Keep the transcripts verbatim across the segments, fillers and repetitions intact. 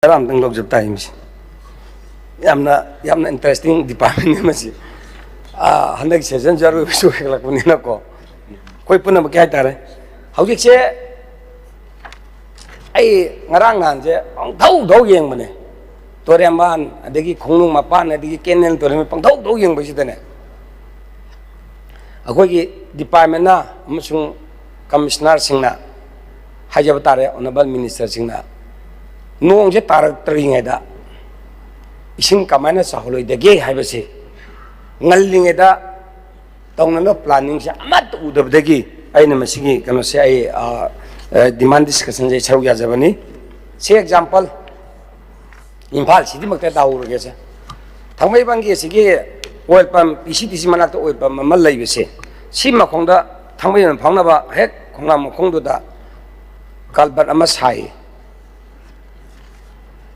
ꯇꯔꯥ ꯑꯃꯇꯪ ꯂꯧꯖꯕ ꯇꯥꯏ ꯃꯁꯤ꯫ ꯌꯥꯝꯅ, ꯌꯥꯝꯅ interesting department ꯅꯤ ꯃꯁꯤ꯫ ꯑꯥ, ꯍꯟꯗꯛ session ꯁꯨ ꯑꯔꯣꯏꯕꯁꯨ ꯑꯣꯏꯈꯠꯂꯛꯄꯅꯤꯅꯀꯣ, ꯑꯩꯈꯣꯏ ꯄꯨꯝꯅꯃꯛꯀꯤ ꯍꯥꯏꯇꯥꯔꯦ꯫ ꯍꯧꯖꯤꯛꯁꯦ ꯑꯩ ꯉꯔꯥꯡ ꯅꯍꯥꯟꯁꯦ ꯄꯪꯊꯧ ꯊꯧ ꯌꯦꯡꯕꯅꯦ, ꯇꯣꯔꯦꯝꯕꯥꯟ, ꯑꯗꯒꯤ ꯈꯣꯡꯅꯨꯡ ꯃꯄꯥꯟ, ꯑꯗꯒꯤ ꯀꯦꯅꯦꯜ ꯇꯣꯔꯦꯝ, ꯄꯪꯊꯧ ꯊꯧ ꯌꯦꯡꯕꯁꯤꯗꯅꯦ, ꯑꯩꯈꯣꯏꯒꯤ department ꯅ ꯑꯃꯁꯨꯡ commissioner ꯁꯤꯡꯅ, ꯍꯥꯏꯖꯕ ꯇꯥꯔꯦ, honourable minister ꯁꯤꯡꯅ, ꯅꯣꯡꯁꯦ ꯇꯥꯔꯛꯇ꯭ꯔꯤꯉꯩꯗ ꯏꯁꯤꯡ ꯀꯃꯥꯏꯅ ꯆꯥꯎꯍꯜꯂꯣꯏꯗꯒꯦ ꯍꯥꯏꯕꯁꯦ ꯉꯜꯂꯤꯉꯩꯗ ꯇꯧꯅꯅꯕ planning ꯁꯦ ꯑꯃꯠꯇ ꯎꯗꯕꯗꯒꯤ ꯑꯩꯅ ꯃꯁꯤꯒꯤ ꯀꯩꯅꯣꯁꯦ ꯑꯩ, ꯑ, ꯑ, demand discussion ꯁꯦ ꯑꯩ ꯁꯔꯨꯛ ꯌꯥꯖꯕꯅꯤ꯫ ꯁꯤ example, ꯏꯝꯐꯥꯜ city ꯃꯛꯇ ꯇꯥꯍꯧꯔꯒꯦꯁꯦ꯫ ꯊꯥꯡꯃꯩꯕꯟꯒꯤ ꯑꯁꯤꯒꯤ oil pump, P C D C ꯃꯅꯥꯛꯇ oil pump ꯑꯃ ꯂꯩꯕꯁꯦ, ꯁꯤ ꯃꯈꯣꯡꯗ ꯊꯥꯡꯃꯩꯕꯟ ꯐꯥꯎꯅꯕ ꯍꯦꯛ ꯈꯣꯡꯅꯥꯡ ꯃꯈꯣꯡꯗꯨꯗ culvert ꯑꯃ ꯁꯥꯏ꯫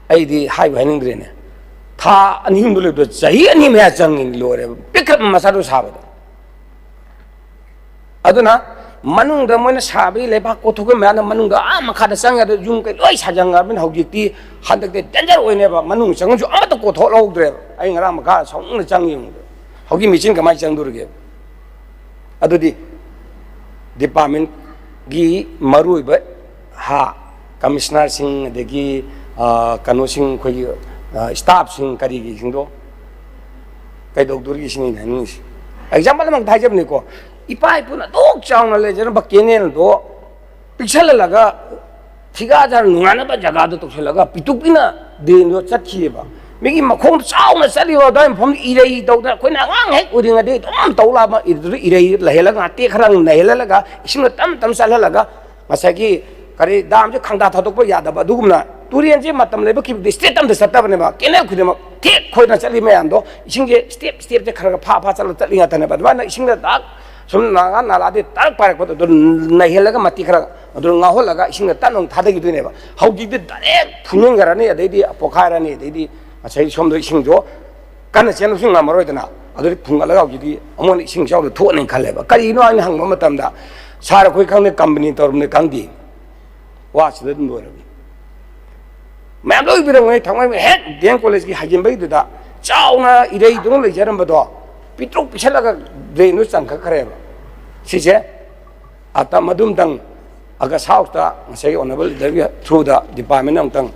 ꯑꯩꯗꯤ ꯍꯥꯏꯕꯨ ꯍꯥꯏꯅꯤꯡꯗ꯭ꯔꯦꯅꯦ꯫ ꯊꯥ ꯑꯅꯤ ꯑꯍꯨꯝꯗ ꯂꯣꯏꯕꯗ ꯆꯍꯤ ꯑꯅꯤ ꯃꯌꯥ ꯆꯪꯉꯤ, ꯂꯣꯏꯔꯦ, ꯄꯤꯛꯈ꯭ꯔꯕ ꯃꯆꯥꯗꯨ ꯁꯥꯕꯗ꯫ ꯑꯗꯨꯅ ꯃꯅꯨꯡꯗ ꯃꯣꯏꯅ ꯁꯥꯕꯒꯤ ꯂꯩꯕꯥꯛ ꯀꯣꯊꯣꯛꯄ ꯃꯌꯥꯝꯗꯣ ꯃꯅꯨꯡꯗ ꯑꯥ ꯃꯈꯥꯗ ꯆꯪꯉꯦ꯫ ꯑꯗꯨ ꯌꯨꯝ ꯀꯩ ꯂꯣꯏ ꯁꯥꯖꯟꯈ꯭ꯔꯕꯅꯤꯅ ꯍꯧꯖꯤꯛꯇꯤ, ꯍꯟꯗꯛꯇꯤ danger ꯑꯣꯏꯅꯦꯕ꯫ ꯃꯅꯨꯡ ꯆꯪꯉꯁꯨ ꯑꯃꯠꯇ ꯀꯣꯊꯣꯛꯍꯧꯗ꯭ꯔꯦꯕ꯫ ꯑꯩ ꯉꯔꯥꯡ ꯃꯈꯥ ꯁꯥꯎꯅꯤꯡꯅ ꯆꯪꯉꯤ ꯌꯦꯡꯕꯗ꯫ ꯍꯧꯖꯤꯛ ꯃꯦꯆꯤꯟ ꯀꯃꯥꯏꯅ ꯆꯪꯗꯣꯔꯤꯒꯦ? ꯑꯗꯨꯗꯤ department ꯀꯤ ꯃꯔꯨꯑꯣꯏꯕ, ꯍꯥ, commissioner ꯁꯤꯡ, ꯑꯗꯒꯤ, ꯑ, ꯀꯩꯅꯣꯁꯤꯡ, ꯑꯩꯈꯣꯏꯒꯤ, ꯑ, staff ꯁꯤꯡ ꯀꯔꯤꯒꯤꯁꯤꯡꯗꯣ ꯀꯩꯗꯧꯗꯣꯔꯤꯒꯦ ꯁꯤꯅꯤ ꯑꯩꯅ ꯍꯥꯏꯅꯤꯡꯉꯤꯁꯦ꯫ Example ꯑꯃꯈꯛꯇ ꯍꯥꯏꯖꯕꯅꯤꯀꯣ, ꯏꯄꯥ ꯏꯄꯨꯅ ꯑꯗꯨꯛ ꯆꯥꯎꯅ ꯂꯩꯖꯔꯝꯕ ꯀꯦꯅꯦꯜꯗꯣ ꯄꯤꯛꯁꯜꯍꯜꯂꯒ ꯊꯤꯒꯥꯖꯥꯔ ꯅꯨꯡꯉꯥꯏꯅꯕ ꯖꯒꯥꯗꯣ ꯇꯧꯁꯜꯂꯒ ꯄꯤꯇꯨꯛ ꯄꯤꯛꯅ drain ꯗꯣ ꯆꯠꯈꯤꯑꯕ꯫ ꯃꯤꯒꯤ ꯃꯈꯣꯡꯗ ꯆꯥꯎꯅ ꯆꯠꯂꯤꯕ ꯑꯗꯨꯋꯥꯏ ꯃꯐꯝꯗ ꯏꯔꯩ ꯇꯧꯗꯅ, ꯑꯩꯈꯣꯏꯅ ꯑꯉꯥꯡ ꯍꯦꯛ ꯑꯣꯏꯔꯤꯉꯩꯗꯒꯤ ꯑꯗꯨꯝ ꯇꯧ ꯂꯥꯛꯑꯕ, ꯏꯔꯩꯗꯨꯗ ꯏꯔꯩ ꯂꯩꯍꯜꯂꯒ, ꯉꯥꯇꯦꯛ ꯈꯔ ꯅꯩꯍꯜꯍꯜꯂꯒ, ꯏꯁꯤꯡꯗꯣ ꯇꯞ ꯇꯞ ꯆꯠꯍꯜꯂꯒ, ꯉꯁꯥꯏꯒꯤ ꯀꯔꯤ dam ꯁꯦ ꯈꯪꯗꯥ ꯊꯥꯗꯣꯛꯄ ꯌꯥꯗꯕ ꯑꯗꯨꯒꯨꯝꯅ, ꯇꯨꯔꯦꯟꯁꯦ ꯃꯇꯝ ꯂꯩꯕ ꯈꯤꯕꯗꯤ straight ꯑꯝꯇ ꯆꯠꯇꯕꯅꯦꯕ꯫ ꯀꯦꯅꯦꯜ ꯈꯨꯗꯤꯡꯃꯛ ꯊꯦꯛ ꯈꯣꯏꯅ ꯆꯠꯂꯤ ꯃꯌꯥꯝꯗꯣ, ꯏꯁꯤꯡꯁꯦ step step ꯁꯦ ꯈꯔ ꯈꯔ ꯐꯥ ꯐꯥ ꯆꯠꯂ ꯆꯠꯂꯤ ꯉꯥꯛꯇꯅꯦꯕ꯫ ꯑꯗꯨꯃꯥꯏꯅ ꯏꯁꯤꯡꯗ ꯗꯥꯛ ꯁꯨꯝ ꯅꯥꯒꯥ ꯅꯥꯂꯥꯗꯤ ꯇꯥꯔꯛ ꯄꯥꯏꯔꯛꯄꯗꯣ ꯑꯗꯨ ꯅꯩꯍꯜꯂꯒ ꯃꯇꯦꯛ ꯈꯔ ꯑꯗꯨ ꯉꯥꯎꯍꯜꯂꯒ ꯏꯁꯤꯡꯗ ꯇꯞꯅ ꯑꯃꯨꯛ ꯊꯥꯗꯈꯤꯗꯣꯏꯅꯦꯕ꯫ ꯍꯧꯖꯤꯛꯇꯤ direct ꯐꯨꯝꯖꯤꯟꯈ꯭ꯔꯅꯤ, ꯑꯗꯩꯗꯤ ꯄꯣꯛꯈꯥꯏꯔꯅꯤ, ꯑꯗꯩꯗꯤ ꯉꯁꯥꯏ ꯁꯣꯝꯗ ꯏꯁꯤꯡꯗꯣ ꯀꯟꯅ ꯆꯦꯟꯕꯁꯨ ꯉꯝꯃꯔꯣꯏꯗꯅ꯫ ꯑꯗꯨꯗꯤ ꯐꯨꯡꯒꯠꯂꯒ ꯍꯧꯖꯤꯛꯇꯤ ꯑꯃꯨꯛ ꯍꯟꯅ ꯏꯁꯤꯡ ꯏꯆꯥꯎꯗꯣ ꯊꯣꯛꯑꯅꯤ ꯈꯜꯂꯦꯕ꯫ ꯀꯔꯤꯒꯤꯅꯣ ꯍꯥꯏꯅ ꯍꯪꯕ ꯃꯇꯝꯗ, "ꯁꯥꯔ, ꯑꯩꯈꯣꯏ ꯈꯪꯗꯦ, ꯀꯝꯄꯅꯤ ꯇꯧꯔꯕꯅꯤ ꯈꯪꯗꯦ"꯫ ꯋꯥꯁꯤꯗ ꯑꯗꯨꯝ ꯂꯣꯏꯔꯕꯅꯤ꯫ ꯃꯌꯥꯝ ꯂꯣꯏ ꯄꯤꯔꯝꯒꯅꯤ꯫ ꯊꯥꯡꯃꯩꯕꯟ ꯍꯦꯛ ꯗꯤ ꯑꯦꯝ ꯀꯣꯂꯦꯖꯀꯤ ꯍꯥꯏꯖꯤꯟꯕꯩꯗꯨꯗ ꯆꯥꯎꯅ ꯏꯔꯩꯗꯨꯅ ꯂꯩꯖꯔꯝꯕꯗꯣ ꯄꯤꯛꯇ꯭ꯔꯨꯛ ꯄꯤꯁꯜꯂꯒ ꯗ꯭ꯔꯦꯟꯗꯨ ꯆꯟꯈꯠꯈ꯭ꯔꯦꯕ꯫ ꯁꯤꯁꯦ ꯑꯇ ꯃꯗꯨꯝꯇꯪ ꯑꯒꯁ ꯍꯥꯎꯁꯇ ꯉꯁꯥꯏꯒꯤ ꯑꯣꯅꯔꯦꯕꯜ ꯂꯤꯗꯔꯒꯤ ꯊ꯭ꯔꯨꯗ ꯗꯤꯄꯥꯔꯠꯃꯦꯟ ꯑꯃꯨꯛꯇꯪ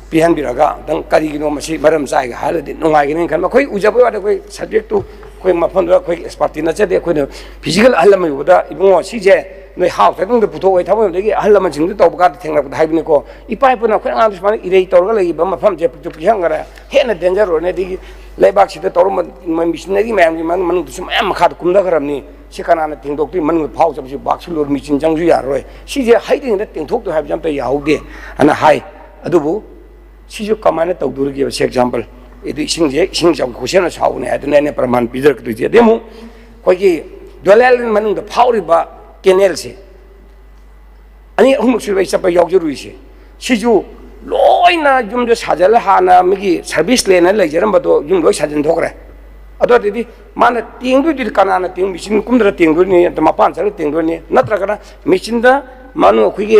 ꯄꯤꯍꯟꯕꯤꯔꯒ ꯑꯝꯇꯪ ꯀꯔꯤꯒꯤꯅꯣ ꯃꯁꯤ ꯃꯔꯝ ꯆꯥꯏꯒ ꯍꯥꯏꯔꯗꯤ ꯅꯨꯡꯉꯥꯏꯒꯅꯤ ꯈꯟꯕ꯫ ꯑꯩꯈꯣꯏ ꯎꯖꯕꯩ ꯋꯥꯗ ꯑꯩꯈꯣꯏ ꯁꯕꯖꯦꯛꯇꯨ ꯑꯩꯈꯣꯏ ꯃꯐꯝꯗꯨꯗ ꯑꯩꯈꯣꯏ ꯑꯦꯛꯁꯄꯥꯔꯇꯤ ꯅꯠꯆꯗꯦ꯫ ꯑꯩꯈꯣꯏꯅ ꯐꯤꯖꯤꯀꯦꯜ ꯑꯍꯜ ꯂꯃꯟ ꯎꯕꯗ, "ꯏꯕꯨꯡꯉꯣ, ꯁꯤꯁꯦ ꯅꯣꯏ ꯍꯥꯎꯁ ꯃꯅꯨꯡꯗ ꯄꯨꯊꯣꯛꯑꯣ, ꯊꯕꯛ ꯑꯃꯗꯒꯤ ꯑꯍꯜ ꯂꯃꯟꯁꯤꯡꯗꯨ ꯇꯧꯕ ꯀꯥꯟꯗ ꯊꯦꯡꯅꯔꯛꯄꯗ ꯍꯥꯏꯕꯅꯤꯀꯣ, ꯏꯄꯥ ꯏꯄꯨꯅ ꯑꯩꯈꯣꯏ ꯑꯉꯥꯡꯗꯨ ꯁꯨꯃꯥꯏꯅ ꯏꯔꯩ ꯇꯧꯔꯒ ꯂꯩꯔꯤꯕ ꯃꯐꯝꯁꯦ ꯄꯤꯛꯇꯨ ꯄꯤꯛꯍꯟꯈ꯭ꯔꯦ, ꯍꯦꯟꯅ ꯗꯦꯟꯖꯔ ꯑꯣꯏꯔꯅꯤ, ꯑꯗꯒꯤ ꯂꯩꯕꯥꯛꯁꯤꯗ ꯇꯧꯔꯝꯕ ꯃꯤꯁꯤꯅꯔꯤ ꯃꯌꯥꯝꯒꯤ ꯃꯅꯨꯡꯗꯁꯨ ꯃꯌꯥꯝ ꯃꯈꯥꯗ ꯀꯨꯝꯊꯈ꯭ꯔꯕꯅꯤ꯫ ꯁꯤ ꯀꯅꯥꯅ ꯊꯦꯡꯗꯣꯛꯇꯣꯏ? ꯃꯅꯨꯡꯗ ꯐꯥꯎ ꯆꯠꯄꯁꯤ ꯕꯥꯛꯁꯨ ꯂꯣꯏꯔ ꯃꯦꯆꯤꯟ ꯆꯪꯁꯨ ꯌꯥꯔꯔꯣꯏ꯫ ꯁꯤꯁꯦ ꯍꯩꯔꯤꯉꯩꯗ ꯇꯦꯡꯊꯣꯛꯇꯣꯏ ꯍꯥꯏꯕꯁꯦ ꯑꯝꯇ ꯌꯥꯍꯧꯗꯦ" ꯑꯅ ꯍꯥꯏ꯫ ꯑꯗꯨꯕꯨ ꯁꯤꯁꯨ ꯀꯃꯥꯏꯅ ꯇꯧꯗꯣꯔꯤꯒꯦꯕ? ꯁꯤ ꯑꯦꯛꯖꯥꯝꯄꯜ, ꯑꯗꯨ ꯏꯁꯤꯡꯁꯦ, ꯏꯁꯤꯡ ꯆꯥꯎ ꯈꯨꯠꯁꯦꯝꯅ ꯁꯥꯎꯕꯅꯦ ꯍꯥꯏꯗꯨꯅ ꯑꯩꯅ ꯄ꯭ꯔꯃꯥꯟ ꯄꯤꯖꯔꯛꯀꯗꯣꯏꯁꯦ꯫ ꯑꯗꯩ ꯑꯃꯨꯛ ꯑꯩꯈꯣꯏꯒꯤ ꯗꯣꯂꯥꯏ ꯂꯦꯟ ꯃꯅꯨꯡꯗ ꯐꯥꯎꯔꯤꯕ ꯀꯦꯅꯦꯜꯁꯦ, ꯑꯅꯤ ꯑꯍꯨꯝꯂꯛ ꯁꯨꯔꯦ ꯑꯩ ꯆꯠꯄ ꯌꯥꯎꯖꯔꯨꯏꯁꯦ, ꯁꯤꯁꯨ ꯂꯣꯏꯅ ꯌꯨꯝꯗ ꯁꯥꯖꯜꯂ, ꯍꯥꯟꯅ ꯃꯤꯒꯤ ꯁꯔꯚꯤꯁ ꯂꯦꯟꯅ ꯂꯩꯖꯔꯝꯕꯗꯣ ꯌꯨꯝ ꯂꯣꯏ ꯁꯥꯖꯤꯟꯊꯣꯛꯈ꯭ꯔꯦ꯫ ꯑꯗꯨ ꯑꯗꯩꯗꯤ ꯃꯥꯅ ꯇꯦꯡꯗꯣꯏꯗꯨꯗꯤ ꯀꯅꯥꯅ ꯇꯦꯡ? ꯃꯦꯆꯤꯟ ꯀꯨꯝꯗ꯭ꯔ ꯇꯦꯡꯗꯣꯏꯅꯤ, ꯑꯗ ꯃꯄꯥꯟ ꯆꯠꯂ ꯇꯦꯡꯗꯣꯏꯅꯤ, ꯅꯠꯇ꯭ꯔꯒꯅ ꯃꯦꯆꯤꯟꯗ ꯃꯥꯅ ꯑꯩꯈꯣꯏꯒꯤ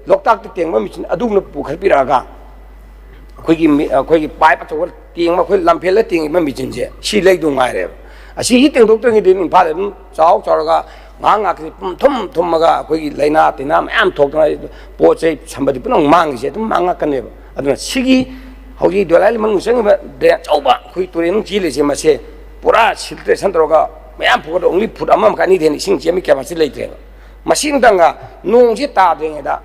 ꯂꯣꯛꯇꯥꯛꯇ ꯇꯦꯡꯕ ꯃꯦꯆꯤꯟ ꯑꯗꯨꯒꯨꯝꯅ ꯄꯨꯈꯠꯄꯤꯔꯛꯑꯒ ꯑꯩꯈꯣꯏꯒꯤ ꯃꯤ-, ꯑꯩꯈꯣꯏꯒꯤ ꯄꯥꯏꯞ ꯑꯆꯧꯕ ꯇꯦꯡꯕ, ꯑꯩꯈꯣꯏ ꯂꯝꯐꯦꯜꯗ ꯇꯦꯡꯉꯤꯕ ꯃꯦꯆꯤꯟꯁꯦ ꯁꯤ ꯂꯩꯗꯧ ꯉꯥꯏꯔꯦꯕ꯫ ꯑꯁꯤ ꯍꯦꯛ ꯇꯦꯡꯊꯣꯛꯇ꯭ꯔꯤꯉꯩꯗ ꯏꯝꯐꯥꯜꯗ ꯑꯗꯨꯝ ꯆꯥꯎ ꯆꯥꯎꯔꯒ ꯉꯥꯏꯍꯥꯛ ꯉꯥꯏꯍꯥꯛꯀꯤ ꯄꯨꯝ ꯊꯨꯝ ꯊꯨꯝꯃꯒ ꯑꯩꯈꯣꯏꯒꯤ ꯂꯥꯏꯅꯥ ꯇꯤꯟꯅꯥ ꯃꯌꯥꯝ ꯊꯣꯛꯇꯅ ꯄꯣꯠ ꯆꯩ ꯁꯝꯄꯇꯤ ꯄꯨꯝꯅꯃꯛ ꯃꯥꯡꯉꯤꯁꯦ ꯑꯗꯨꯝ ꯃꯥꯡꯉꯛꯀꯅꯦꯕ꯫ ꯑꯗꯨꯅ ꯁꯤꯒꯤ ꯍꯧꯖꯤꯛ ꯗꯣꯂꯥꯏ ꯃꯅꯨꯡ ꯆꯪꯉꯤꯕ ꯗ꯭ꯔꯦꯟ ꯑꯆꯧꯕ ꯑꯩꯈꯣꯏ ꯇꯨꯔꯦꯟ ꯑꯃ ꯆꯦꯜꯂꯤꯁꯦ, ꯃꯁꯦ ꯄꯨꯔꯥ ꯁꯤꯜꯇ꯭ꯔꯦꯁꯟ ꯇꯧꯔꯒ ꯃꯌꯥꯝ ꯐꯨꯒꯠꯂ ꯑꯣꯡꯂꯤ ꯐꯨꯠ ꯑꯃ ꯃꯈꯥꯏ ꯑꯅꯤꯗꯩ ꯍꯦꯟꯅ ꯏꯁꯤꯡ ꯆꯦꯟꯕꯒꯤ ꯀꯦꯄꯥꯁꯤꯇꯤ ꯂꯩꯇ꯭ꯔꯦꯕ꯫ ꯃꯁꯤꯃꯇꯪꯒ ꯅꯣꯡꯁꯤ ꯇꯥꯗ꯭ꯔꯤꯉꯩꯗ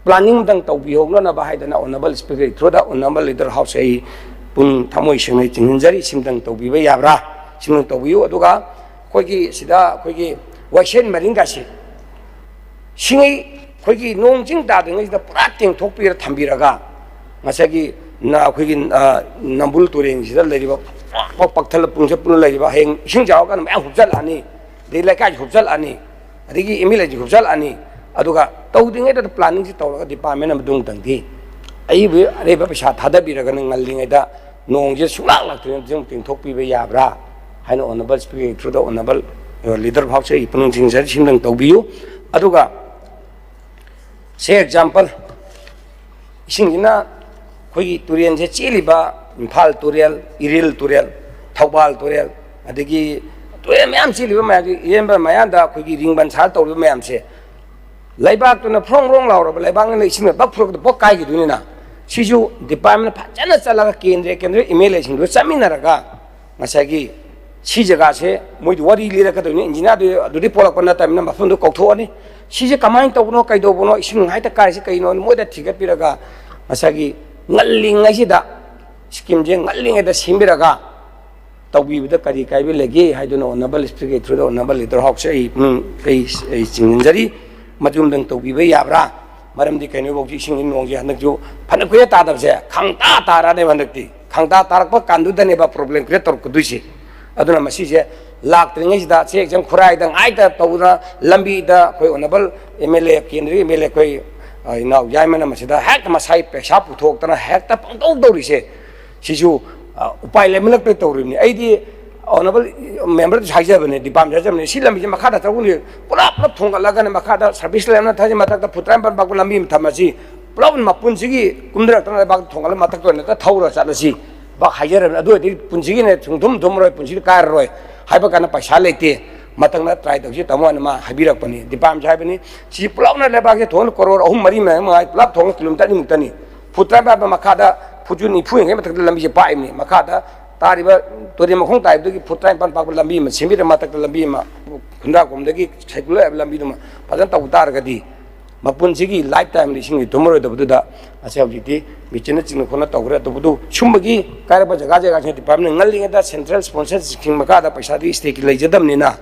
ꯄ꯭ꯂꯥꯅꯤꯡ ꯑꯃꯇꯪ ꯇꯧꯕꯤꯍꯧꯅꯅꯕ ꯍꯥꯏꯗꯅ ꯑꯣꯅꯔꯦꯕꯜ ꯁ꯭ꯄꯤꯀꯔꯒꯤ ꯊ꯭ꯔꯨꯗ ꯑꯣꯅꯔꯦꯕꯜ ꯂꯤꯗꯔ ꯍꯥꯎꯁꯁꯦ ꯑꯩ ꯄꯨꯛꯅꯤꯡ ꯊꯃꯣꯏ ꯁꯦꯡꯅ ꯆꯤꯡꯁꯤꯟꯖꯔꯤ꯫ ꯁꯤꯃꯇꯪ ꯇꯧꯕꯤꯕ ꯌꯥꯕ꯭ꯔꯥ? ꯁꯤꯃꯇꯪ ꯇꯧꯕꯤꯌꯨ꯫ ꯑꯗꯨꯒ ꯑꯩꯈꯣꯏꯒꯤ ꯁꯤꯗ ꯑꯩꯈꯣꯏꯒꯤ ꯋꯥꯏꯁꯦꯟ ꯃꯔꯤꯡꯒꯁꯤ ꯁꯤꯡꯉꯩ ꯑꯩꯈꯣꯏꯒꯤ ꯅꯣꯡ ꯆꯤꯡ ꯇꯥꯗ꯭ꯔꯤꯉꯩꯁꯤꯗ ꯄꯨꯔꯥ ꯇꯦꯡꯊꯣꯛꯄꯤꯔ ꯊꯝꯕꯤꯔꯒ ꯉꯁꯥꯏꯒꯤ ꯅ-, ꯑꯩꯈꯣꯏꯒꯤ, ꯑ, ꯅꯝꯕꯨꯜ ꯇꯨꯔꯦꯟꯁꯤꯗ ꯂꯩꯔꯤꯕ ꯄꯥꯛ ꯄꯥꯛ ꯄꯛꯊꯜꯂ ꯄꯨꯡꯁꯠ ꯄꯨꯡꯂ ꯂꯩꯔꯤꯕ, ꯍꯌꯦꯡ ꯏꯁꯤꯡ ꯆꯥꯎꯔꯀꯥꯟꯗ ꯃꯌꯥꯝ ꯍꯨꯞꯆꯜꯂꯛꯑꯅꯤ, ꯑꯗꯩ ꯂꯩꯀꯥꯏꯁꯤ ꯍꯨꯞꯆꯜꯂꯛꯑꯅꯤ, ꯑꯗꯒꯤ ꯑꯦꯝ ꯑꯦꯜ ꯑꯦꯁꯤ ꯍꯨꯞꯆꯜꯂꯛꯑꯅꯤ꯫ ꯑꯗꯨꯒ ꯇꯧꯗ꯭ꯔꯤꯉꯩꯗ ꯄ꯭ꯂꯥꯅꯤꯡꯁꯤ ꯇꯧꯔꯒ ꯗꯤꯄꯥꯔꯠꯃꯦꯟ ꯑꯃꯗꯨ ꯑꯃꯨꯛꯇꯪꯗꯤ ꯑꯏꯕ ꯑꯔꯩꯕ ꯄꯩꯁꯥ ꯊꯥꯗꯕꯤꯔꯒꯅ ꯉꯜꯂꯤꯉꯩꯗ ꯅꯣꯡꯁꯦ ꯁꯨꯡꯂꯥꯛ ꯂꯥꯛꯇ꯭ꯔꯤꯉꯩꯗ ꯑꯃꯨꯛ ꯇꯦꯡꯊꯣꯛꯄꯤꯕ ꯌꯥꯕ꯭ꯔꯥ ꯍꯥꯏꯅ ꯑꯣꯅꯔꯦꯕꯜ ꯁ꯭ꯄꯤꯀꯔꯒꯤ ꯊ꯭ꯔꯨꯗ ꯑꯣꯅꯔꯦꯕꯜ ꯂꯤꯗꯔ ꯐꯥꯎꯁꯦ ꯑꯩ ꯄꯨꯛꯅꯤꯡ ꯆꯤꯡꯁꯤꯟ-, ꯁꯤꯝꯇꯪ ꯇꯧꯕꯤꯌꯨ꯫ ꯑꯗꯨꯒ ꯁꯦ ꯑꯦꯛꯖꯥꯝꯄꯜ, ꯏꯁꯤꯡꯁꯤꯅ ꯑꯩꯈꯣꯏꯒꯤ ꯇꯨꯔꯦꯜꯁꯦ ꯆꯦꯜꯂꯤꯕ, ꯏꯝꯐꯥꯜ ꯇꯨꯔꯦꯜ, ꯏꯔꯤꯜ ꯇꯨꯔꯦꯜ, ꯊꯧꯕꯥꯜ ꯇꯨꯔꯦꯜ, ꯑꯗꯒꯤ ꯇꯨꯔꯦꯜ ꯃꯌꯥꯝ ꯆꯦꯜꯂꯤꯕ ꯃꯌꯥꯝꯁꯦ, ꯏꯔꯦꯟꯕ ꯃꯌꯥꯟꯗ ꯑꯩꯈꯣꯏꯒꯤ ꯔꯤꯡ ꯕꯟ ꯁꯥꯔ ꯇꯧꯔꯤꯕ ꯃꯌꯥꯝꯁꯦ, ꯂꯩꯕꯥꯛꯇꯨꯅ ꯐ꯭ꯔꯣꯡ ꯐ꯭ꯔꯣꯡ ꯂꯥꯎꯔꯕ ꯂꯩꯕꯥꯛꯅ ꯏꯁꯤꯡꯅ ꯕꯛ ꯐꯨꯔꯛꯄꯗ ꯕꯛ ꯀꯥꯏꯈꯤꯗꯣꯏꯅꯤꯅ, ꯁꯤꯁꯨ ꯗꯤꯄꯥꯔꯠꯃꯦꯟ ꯐꯖꯅ ꯆꯠꯂꯒ ꯀꯦꯟꯗ꯭ꯔ, ꯀꯦꯟꯗ꯭ꯔ ꯑꯦꯝ ꯑꯦꯜ ꯑꯦꯁꯤꯡꯗꯨꯒ ꯆꯠꯃꯤꯟꯅꯔꯒ ꯉꯁꯥꯏꯒꯤ ꯁꯤ ꯖꯒꯥꯁꯦ ꯃꯣꯏꯗꯤ ꯋꯥꯔꯤ ꯂꯤꯔꯛꯀꯗꯣꯏꯅꯤ, ꯏꯟꯖꯤꯅꯤꯌꯥꯔꯗꯨ ꯑꯗꯨꯗꯤ ꯄꯣꯛꯂꯛꯄ ꯅꯠꯇꯕꯅꯤꯅ ꯃꯐꯝꯗꯨ ꯀꯧꯊꯣꯛꯑꯅꯤ꯫ ꯁꯤꯁꯦ ꯀꯃꯥꯏꯅ ꯇꯧꯕꯅꯣ, ꯀꯩꯗꯧꯕꯅꯣ, ꯏꯁꯤꯡ ꯉꯥꯏꯇ ꯀꯥꯏꯔꯤꯁꯦ ꯀꯩꯅꯣ, ꯃꯣꯏꯗ ꯊꯤꯒꯠꯄꯤꯔꯒ ꯉꯁꯥꯏꯒꯤ ꯉꯜꯂꯤꯉꯩꯁꯤꯗ ꯁ꯭ꯀꯤꯝꯁꯦ ꯉꯜꯂꯤꯉꯩꯗ ꯁꯦꯝꯕꯤꯔꯒ ꯇꯧꯕꯤꯕꯗ ꯀꯔꯤ ꯀꯥꯏꯕ ꯂꯩꯒꯦ ꯍꯥꯏꯗꯨꯅ ꯑꯣꯅꯔꯦꯕꯜ ꯁ꯭ꯄꯤꯀꯔꯒꯤ ꯊ꯭ꯔꯨꯗ ꯑꯣꯅꯔꯦꯕꯜ ꯂꯤꯗꯔ ꯍꯥꯎꯁꯁꯦ ꯑꯩ ꯄꯨꯛꯅꯤꯡ, ꯑꯩ, ꯑꯩ ꯆꯤꯡꯁꯤꯟꯖꯔꯤ꯫ ꯃꯗꯨꯝꯗꯪ ꯇꯧꯕꯤꯕ ꯌꯥꯕ꯭ꯔꯥ? ꯃꯔꯝꯗꯤ ꯀꯩꯅꯣꯐꯧꯁꯤ ꯏꯁꯤꯡꯒꯤ ꯅꯣꯡꯁꯦ ꯍꯟꯗꯛꯁꯨ ꯐꯅ ꯀꯨꯏꯔꯦ ꯇꯥꯗꯕꯁꯦ, ꯈꯪꯇꯥ ꯇꯥꯔꯛꯑꯅꯦꯕ ꯍꯟꯗꯛꯇꯤ꯫ ꯈꯪꯇꯥ ꯇꯥꯔꯛꯄ ꯀꯥꯟꯗꯨꯗꯅꯦꯕ ꯄ꯭ꯔꯣꯕ꯭ꯂꯦꯝ ꯀ꯭ꯔꯤꯌꯦꯠ ꯇꯧꯔꯛꯀꯗꯣꯏꯁꯦ꯫ ꯑꯗꯨꯅ ꯃꯁꯤꯁꯦ ꯂꯥꯛꯇ꯭ꯔꯤꯉꯩꯁꯤꯗ ꯆꯦꯛ ꯆꯪ ꯈꯨꯔꯥꯏꯗ ꯉꯥꯏꯇ ꯇꯧꯗꯅ ꯂꯝꯕꯤꯗ ꯑꯩꯈꯣꯏ ꯑꯣꯅꯔꯦꯕꯜ ꯑꯦꯝ ꯑꯦꯜ ꯑꯦ, ꯀꯦꯟꯗ꯭ꯔꯒꯤ ꯑꯦꯝ ꯑꯦꯜ ꯑꯦ ꯑꯩꯈꯣꯏ, ꯑ, ꯏꯅꯥꯎ ꯌꯥꯏꯃꯅ ꯃꯁꯤꯗ ꯍꯦꯛꯇ ꯃꯁꯥꯒꯤ ꯄꯩꯁꯥ ꯄꯨꯊꯣꯛꯇꯅ ꯍꯦꯛꯇ ꯄꯪꯇꯧ ꯇꯧꯔꯤꯁꯦ꯫ ꯁꯤꯁꯨ, ꯑ, ꯎꯄꯥꯏ ꯂꯩꯃꯜꯂꯛꯇ꯭ꯔꯦ ꯇꯧꯔꯤꯕꯅꯤ꯫ ꯑꯩꯗꯤ ꯑꯣꯅꯔꯦꯕꯜ ꯃꯦꯝꯕꯔꯗꯁꯨ ꯍꯥꯏꯖꯕꯅꯦ, ꯗꯤꯄꯥꯔꯠꯃꯦꯟꯗ ꯍꯥꯏꯖꯕꯅꯦ, ꯁꯤ ꯂꯝꯕꯤꯁꯦ ꯃꯈꯥꯗ ꯆꯠꯂꯨꯅꯤ, ꯄꯨꯂꯞ ꯄꯨꯂꯞ ꯊꯣꯡꯒꯠꯂꯒꯅꯦ, ꯃꯈꯥꯗ ꯁꯔꯚꯤꯁ ꯂꯦꯟ ꯑꯃ ꯊꯥꯖꯤꯟ, ꯃꯊꯛꯇ ꯐꯨꯠ ꯇꯔꯥꯅꯤꯄꯥꯟ ꯄꯥꯛꯄ ꯂꯝꯕꯤ ꯑꯃ ꯊꯝꯃꯁꯤ, ꯄꯨꯂꯞ ꯃꯄꯨꯟꯁꯤꯒꯤ ꯀꯨꯝꯊꯔꯛꯇꯅ ꯂꯩꯕꯥꯛꯇ ꯊꯣꯡꯒꯠꯂ ꯃꯊꯛꯇ ꯑꯣꯏꯅ ꯍꯦꯛꯇ ꯊꯧꯔ ꯆꯠꯂꯁꯤ ꯕꯥꯛ ꯍꯥꯏꯖꯔꯕꯅꯤ꯫ ꯑꯗꯨ ꯑꯣꯏꯔꯗꯤ ꯄꯨꯟꯁꯤꯒꯤꯅꯦ ꯁꯨꯡꯊꯨꯝ ꯊꯨꯝꯃꯔꯣꯏ, ꯄꯨꯟꯁꯤꯗ ꯀꯥꯏꯔꯔꯣꯏ ꯍꯥꯏꯕ ꯀꯥꯟꯗ ꯄꯩꯁꯥ ꯂꯩꯇꯦ, ꯃꯊꯪꯗ ꯇ꯭ꯔꯥꯏ ꯇꯧꯁꯤ ꯇꯥꯃꯣ ꯍꯥꯏꯅ ꯃꯥ ꯍꯥꯏꯕꯤꯔꯛꯄꯅꯤ꯫ ꯗꯤꯄꯥꯔꯠꯃꯦꯟꯁꯨ ꯍꯥꯏꯕꯅꯤ, ꯁꯤ ꯄꯨꯂꯞꯅ ꯂꯩꯕꯥꯛꯁꯦ ꯊꯣꯡꯅ ꯀꯣꯔꯣꯔ ꯑꯍꯨꯝ ꯃꯔꯤ ꯃꯌꯥ ꯃꯉꯥ ꯄꯨꯂꯞ ꯊꯣꯡꯅ ꯀꯤꯂꯣꯃꯤꯇꯔ ꯑꯅꯤꯃꯨꯛꯇꯅꯤ꯫ ꯐꯨꯠ ꯇꯔꯥꯅꯤꯄꯥꯟ ꯃꯈꯥꯗ ꯐꯨꯠꯁꯨ ꯅꯤꯐꯨ ꯌꯥꯡꯈꯩ ꯃꯊꯛꯇ ꯂꯝꯕꯤꯁꯦ ꯄꯥꯛꯏꯕꯅꯤ꯫ ꯃꯈꯥꯗ ꯇꯥꯔꯤꯕ ꯇꯨꯔꯦꯜ ꯃꯈꯣꯡ ꯇꯥꯔꯤꯕꯗꯒꯤ ꯐꯨꯠ ꯇꯔꯥꯅꯤꯄꯥꯟ ꯄꯥꯛꯄ ꯂꯝꯕꯤ ꯑꯃ ꯁꯦꯝꯕꯤꯔ, ꯃꯊꯛꯇ ꯂꯝꯕꯤ ꯑꯃ ꯈꯨꯟꯗ꯭ꯔꯥꯛꯄꯝꯗꯒꯤ ꯁꯥꯏꯀꯨꯂꯔ ꯍꯥꯏꯕ ꯂꯝꯕꯤꯗꯨꯃ ꯐꯖꯅ ꯇꯧ ꯇꯥꯔꯒꯗꯤ ꯃꯄꯨꯟꯁꯤꯒꯤ ꯂꯥꯏꯐ ꯇꯥꯏꯝꯗ ꯏꯁꯤꯡꯁꯤ ꯊꯨꯝꯃꯔꯣꯏꯗꯕꯗꯨꯗ ꯉꯁꯤ ꯍꯧꯖꯤꯛꯇꯤ ꯃꯦꯆꯤꯟꯅ ꯆꯤꯡꯅ ꯈꯣꯠꯅ ꯇꯧꯈ꯭ꯔꯦ꯫ ꯑꯗꯨꯕꯨ ꯁꯨꯝꯕꯒꯤ ꯀꯥꯏꯔꯛꯄ ꯖꯒꯥ ꯖꯒꯥꯁꯤꯡ ꯗꯤꯄꯥꯔꯠꯃꯦꯟꯅ ꯉꯜꯂꯤꯉꯩꯗ ꯁꯦꯟꯇ꯭ꯔꯦꯜ ꯁ꯭ꯄꯣꯟꯁꯔ ꯁ꯭ꯀꯤꯝ ꯃꯈꯥꯗ ꯄꯩꯁꯥꯗꯤ ꯁ꯭ꯇꯦꯠꯀꯤ ꯂꯩꯖꯗꯕꯅꯤꯅ